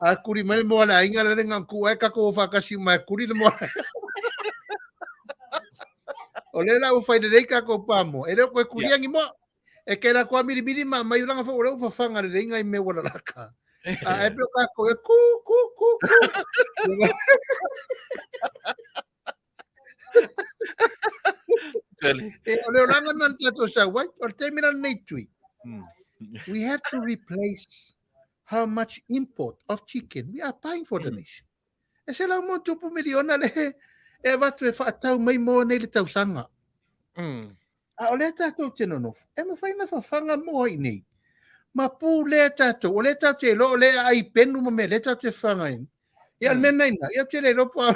S3: A kuli mai le moa a le aiga, lale nga ku ai tatou o faatasi uma e kuli le moa. O lea la ua fai lelei tatou pamoa, e le o toe tulia ni moa. E kei la toa milimili ma aumai ulaga foi o lea ua fafaga lelei nai mea ua lalaka. A e pei o tatou e ku ku ku ku.
S1: Tele.
S3: E, o le olaga na na tatou sau ai, o le taimi la lenei Tui. We have to replace how much import of chicken we are buying for the nation. E 100+ miliona le e avatu e faatau mai moa nei le tausaga. A o lea tatou te nonofo, e mafai ona fafaga moa i nei. Ma pulea tatou, o lea tatou te iloa o lea e ai penu ma mea lea tatou te fafaga ai. Ia o le mea lena i ina, ia ou te le iloa po o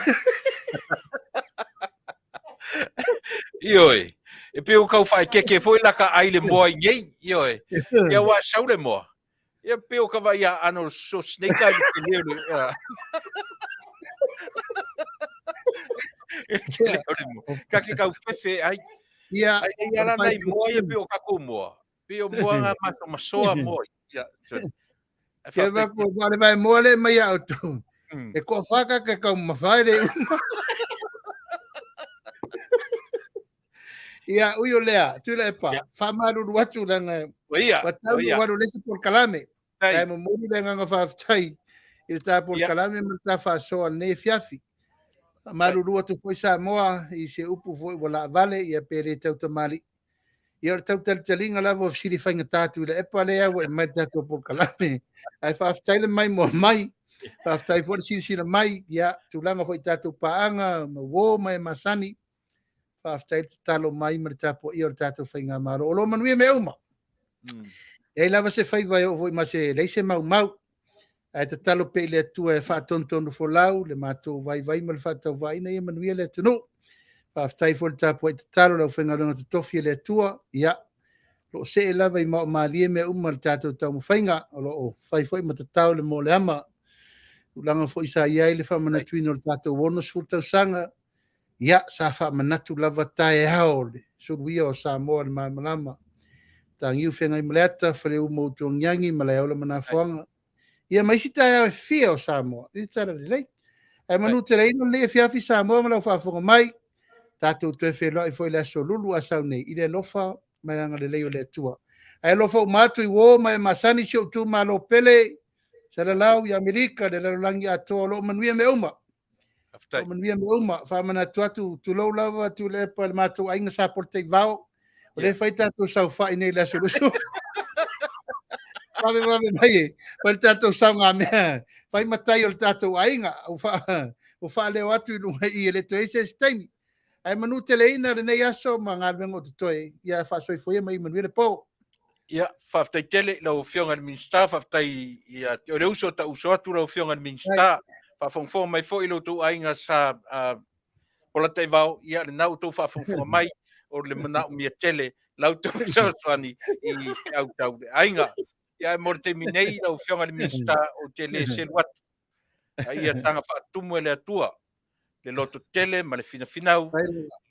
S1: Ioe. E pei ua tau faaeteete foi la ka ai le moa i nei. Ioe. Ia ua sau le moa. Ia pei o ka vaai ia Arnold Schwarzenegger i le tele o le i le tele o le moa. Ka ke kau fefe ai.
S3: Ia,
S1: Ai ai ala nai moa ia pei o tatou moa. Pei o moa nga masomasoa moa. Ia, sorry. Ai
S3: Ke
S1: faafetai
S3: va ko va le vai moa le mai a outou. E toafa ka ke taumafa ai le uma. Ia, ui o lea, Tuilaepa, faamalulu atu leaga
S1: Ua ia,
S3: ua tau
S1: ua ia.
S3: ua alu le isi polokalame.
S1: Ai.
S3: Ae momoli le agaga faafetai i le ta polokalame ma le ta faasoa i lenei afiafi. Faamalulu atu foi Samoa i se upu foi ua laavale ia pe le tautamalii. Ia o le tautalitaliga lava o fesili faigata Tuilaepa lea ua i mai le tatou polokalame. Ae faafetai le maimoa mai, faafetai foi le silasila mai, ia tulaga foi i tatou paaga ma uo ma e masani. Faafetai le tatalo mai ma le tapuaia o le tatou faigamalo. O lo o manuia mea uma. E leai lava se faiva e oo foi ma se leai se maumau. Ae tatalo pea i le Atua e faatonutonu folau le matou vaivai ma le faatauvaaina ia manuia le atunuu. Faafetai foi le tapuai tatalo i le aufaigaluega totofi a le Atua. Ia, o lo o see lava i maomalie mea uma i le tatou taumafaiga, o lo o fai foi ma tatao le moa o le ama. Tulaga foi sa i ai le faamanatuina o le tatou 60 tausaga, ia, sa faamanatu lava taeao le suluia o Samoa i le malamalama. Mataniu Feagaimaleata, Faleu ma Utuagiagi, Malaeola ma Nafoaga. Ia ma isi taeao e fia o Samoa, i le tala lelei. Ae manuteleina lenei afiafi Samoa ma lau faafofoga mai. Tatou toe feiloai foi i le aso Lulu a sau nei, i le alofa ma le agalelei o le Atua. Ae alofa uma atu i uo ma e masani si ou itumalo pele, Salalau i Amerika, le lalolagi atoa, o lo o manuia mea uma.
S1: Faafetai.
S3: O manuia mea uma. Faamanatu atu, tulou lava Tuilaepa i le matou aiga Sa Polataivao. O lea e fai tatou saofai nei i le aso 20. Vave vave mai e fai le tatou saogamea, fai matai o le tatou aiga. Ua ua faaleo atu i luga i i e le toe i ai se isi taimi. Ae manuteleina lenei aso ma galuega o totoe, ia faasoifua ia ma ia manuia le po.
S1: Ia, faafetai tele i lau Afioga i le Minisita, faafetai ia te oe le uso, ta uso atu lau Afioga i le Minisita, faafogafoga mai foi lo outou aiga sa Polataivao, ia lena ua outou faafogafoga mai, o le manaomia tele la outou fesoasoani i feau tau le aiga. Ia, ae mo le taimi nei lau Afioga i le Minisita, ou te le selu atu, a ia taga faatumu e le Atua le lototele ma le finafinau,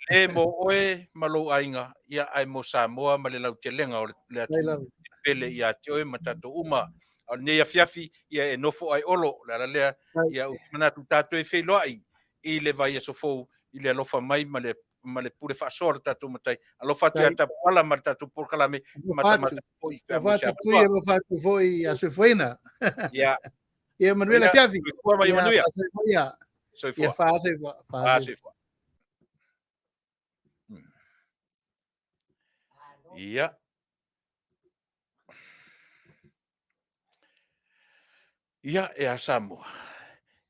S1: le mo oe ma lou aiga, ia ae mo Samoa ma le lautelega o le atunuu e pele ia te oe ma tatou uma. A o lenei afiafi, ia e nofo ai Olo, o le ala lea, ia ou te manatu tatou e feiloai i le vaiaso fou i le alofa mai ma le ma le pule faasoa o le tatou Matai. Alofa atu ia Tapuala ma le tatou polokalame, matamata foi pe a maua se
S3: avanoa. Alofa atu foi ia Soifuaina.
S1: Ia.
S3: Ia manuia le afiafi.
S1: Soifua ma ia manuia.
S3: Ia
S1: Soifua.
S3: Ia faasoifua.
S1: Faasoifua. Ia. Ia, e a Samoa.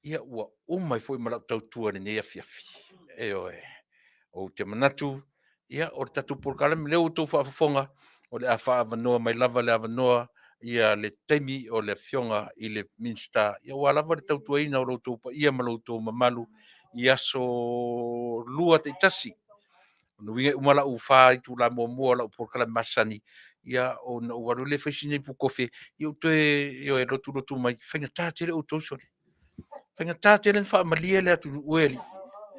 S1: Ia, ua uma ai foi ma lau tautua i lenei afiafi. Ioe. Ou te manatu, ia, o le tatou polokalame lea ua outou faafofoga, o le a faaavanoa mai lava le avanoa ia le taimi o le Afioga i le Minisita, ia aua lava le tautuaina o lo outou paia ma lo outou mamalu i aso lua taitasi. O lona uiga e uma lau 4 itula muamua o lau polokalame masani, ia ona ou alu lea fai sina ipu kofe, ia ou toe, ioe, lotulotu mai, faigata tele outou sole. Faigata tele ona faamalie le atunuu e alii.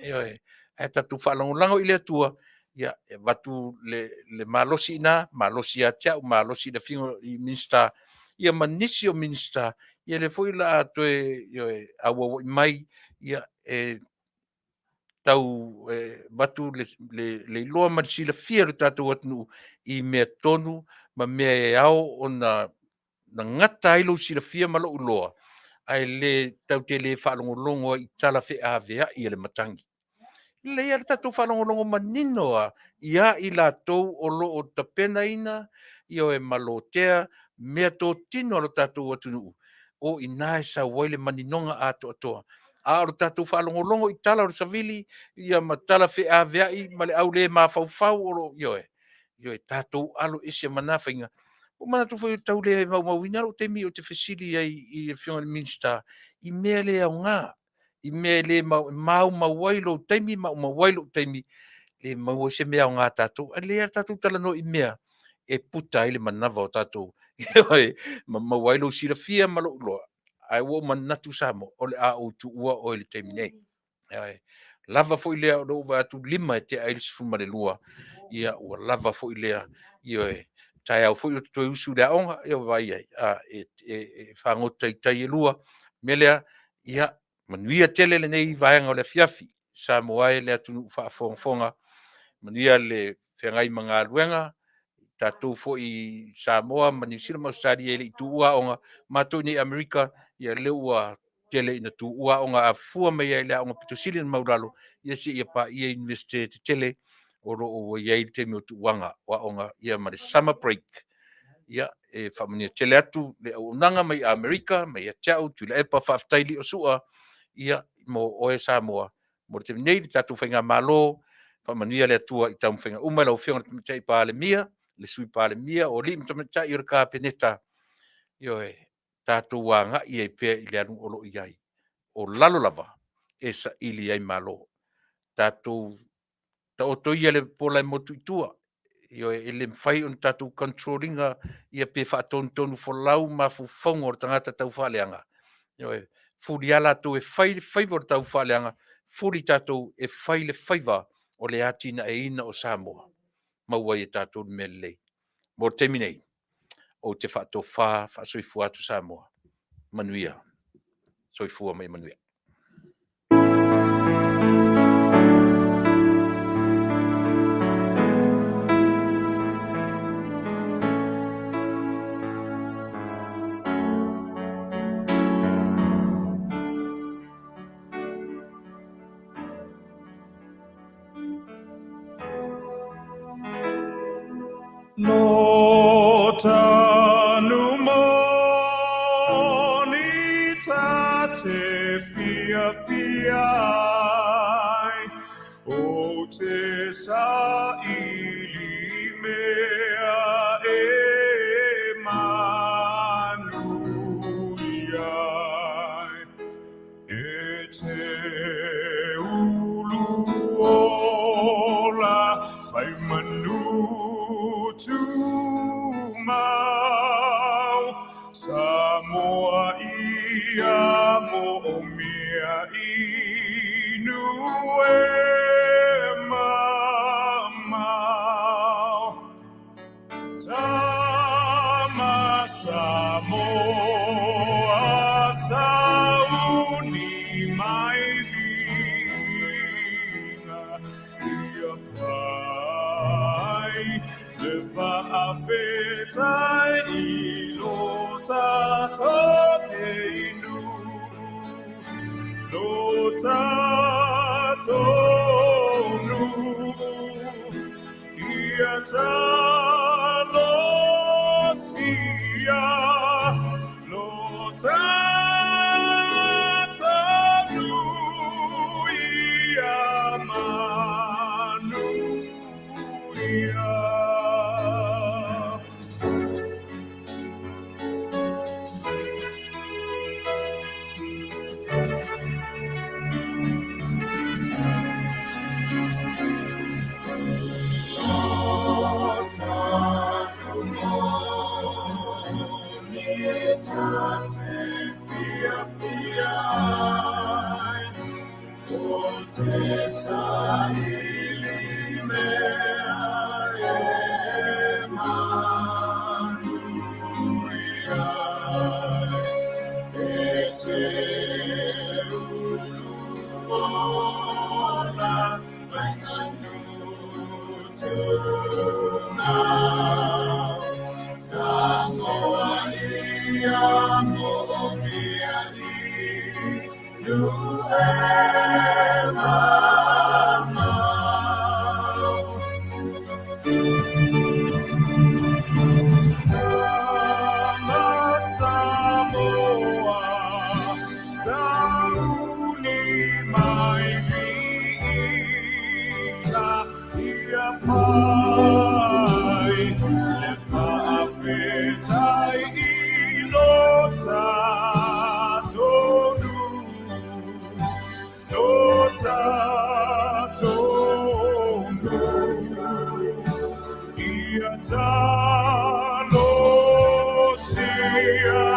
S1: Ioe, ae tatou faalagolago i le Atua, ia e avatu le, le malosi i ina, malosi ia te au, malosi i le afioga i Minisita, ia ma nisi o Minisita, ia lea foi o le a toe, ioe, auauai mai, ia e tau avatu le iloa ma le silafia o le tatou atunuu i mea tonu ma mea e ao ona gata ai lou silafia ma lou iloa, ae le tatou te le faalogologo ai i tala feaveai a le matagi. E lelei lava le tatou faalogologo manino lava ia i latou o lo o tapenaina, ioe, ma lotea meatotino a lo tatou atunuu, o i ina e sau ai le maninoga atoatoa. A o le tatou faalogologo i tala o le savili ia ma tala feaveai ma le au le mafaufau o lo o, ioe, ioe, tatou aloese ma na faiga. Ua ou manatu foi e tau le maumauina lou taimi ou te fesili ai i le Afioga i le Minisita i mea le aoga, i mea e le maumau ai lou taimi, maumau ai lou taimi, e le maua ai se mea aoga a tatou. Ae lelei lava le tatou talanoa i mea e puta ai le manava o tatou, ioe, ma maua ai lou silafia ma lou iloa. Ae ua ou manatu Samoa, o le a ou tuua oe i le taimi nei. Ioe. Lava foi lea o lea ua ou vaai atu e 5 e tea ai le 12, ia ua lava foi lea, ioe, taeao foi ou te toe usu i le aoga, ia vaai i ai, e fagota i tai e lua. O le mea lea, ia manuia tele lenei vaega o le afiafi. Samoa e le atunuu faafogafoga, manuia le feagai ma galuega, tatou foi i Samoa ma Niu Sila ma Ausetalia e le i tuua aoga, matou i inei i Amerika, ia o lea ua tele ina tuua aoga. A fua mai lava i le aoga aupito sili ona maualalo ia seia paia Iunivesite tetele o lo o ua i ai le taimi o tuuaga o aoga ia ma le summer break. Ia, e faamanuia tele atu le auaunaga mai Amerika mai ia te au Tuilaepa, faafetai Liosua ia mo oe Samoa. Mo le taimi nei le tatou faigamalo, faamanuia le Atua i taumafaiga uma i lau Afioga i le Tamaitai Palemia, le Sui Palemia, o alii ma tamaitai o le Kapeneta, ioe, tatou agai ai pea i le alu o lo o i ai. O lalo lava e saili ai malo. Tatou taoto ia le pola e motu i tua, ioe, e le mafai ona tatou control ina pe faatonutonufolau mafaufauga o le tagata taufaaleaga. Ioe. Fuli lava latou e fai le faiva o le taufaaleaga, fuli tatou e fai le faiva o le atinaeina o Samoa, maua ai e tatou le mea lelei. Mo le taimi nei, ou te faatofa faasoifua atu Samoa. Manuia. Soifua ma ia manuia.
S4: Lo tanu moni ta te fiafia ai, o te saili mea e manuia ai. E te ulu ola fai manu tumau, Samoa ia moomia inu e mamao. Tama Samoa sauni mai viiga ia fai le faafetai i lo tatou inu, lo tatou nuu. Ia talosia lo tatou nuu ia manuia. Te saili mea e manuia ai, e te ulu ola. Ia talo sia.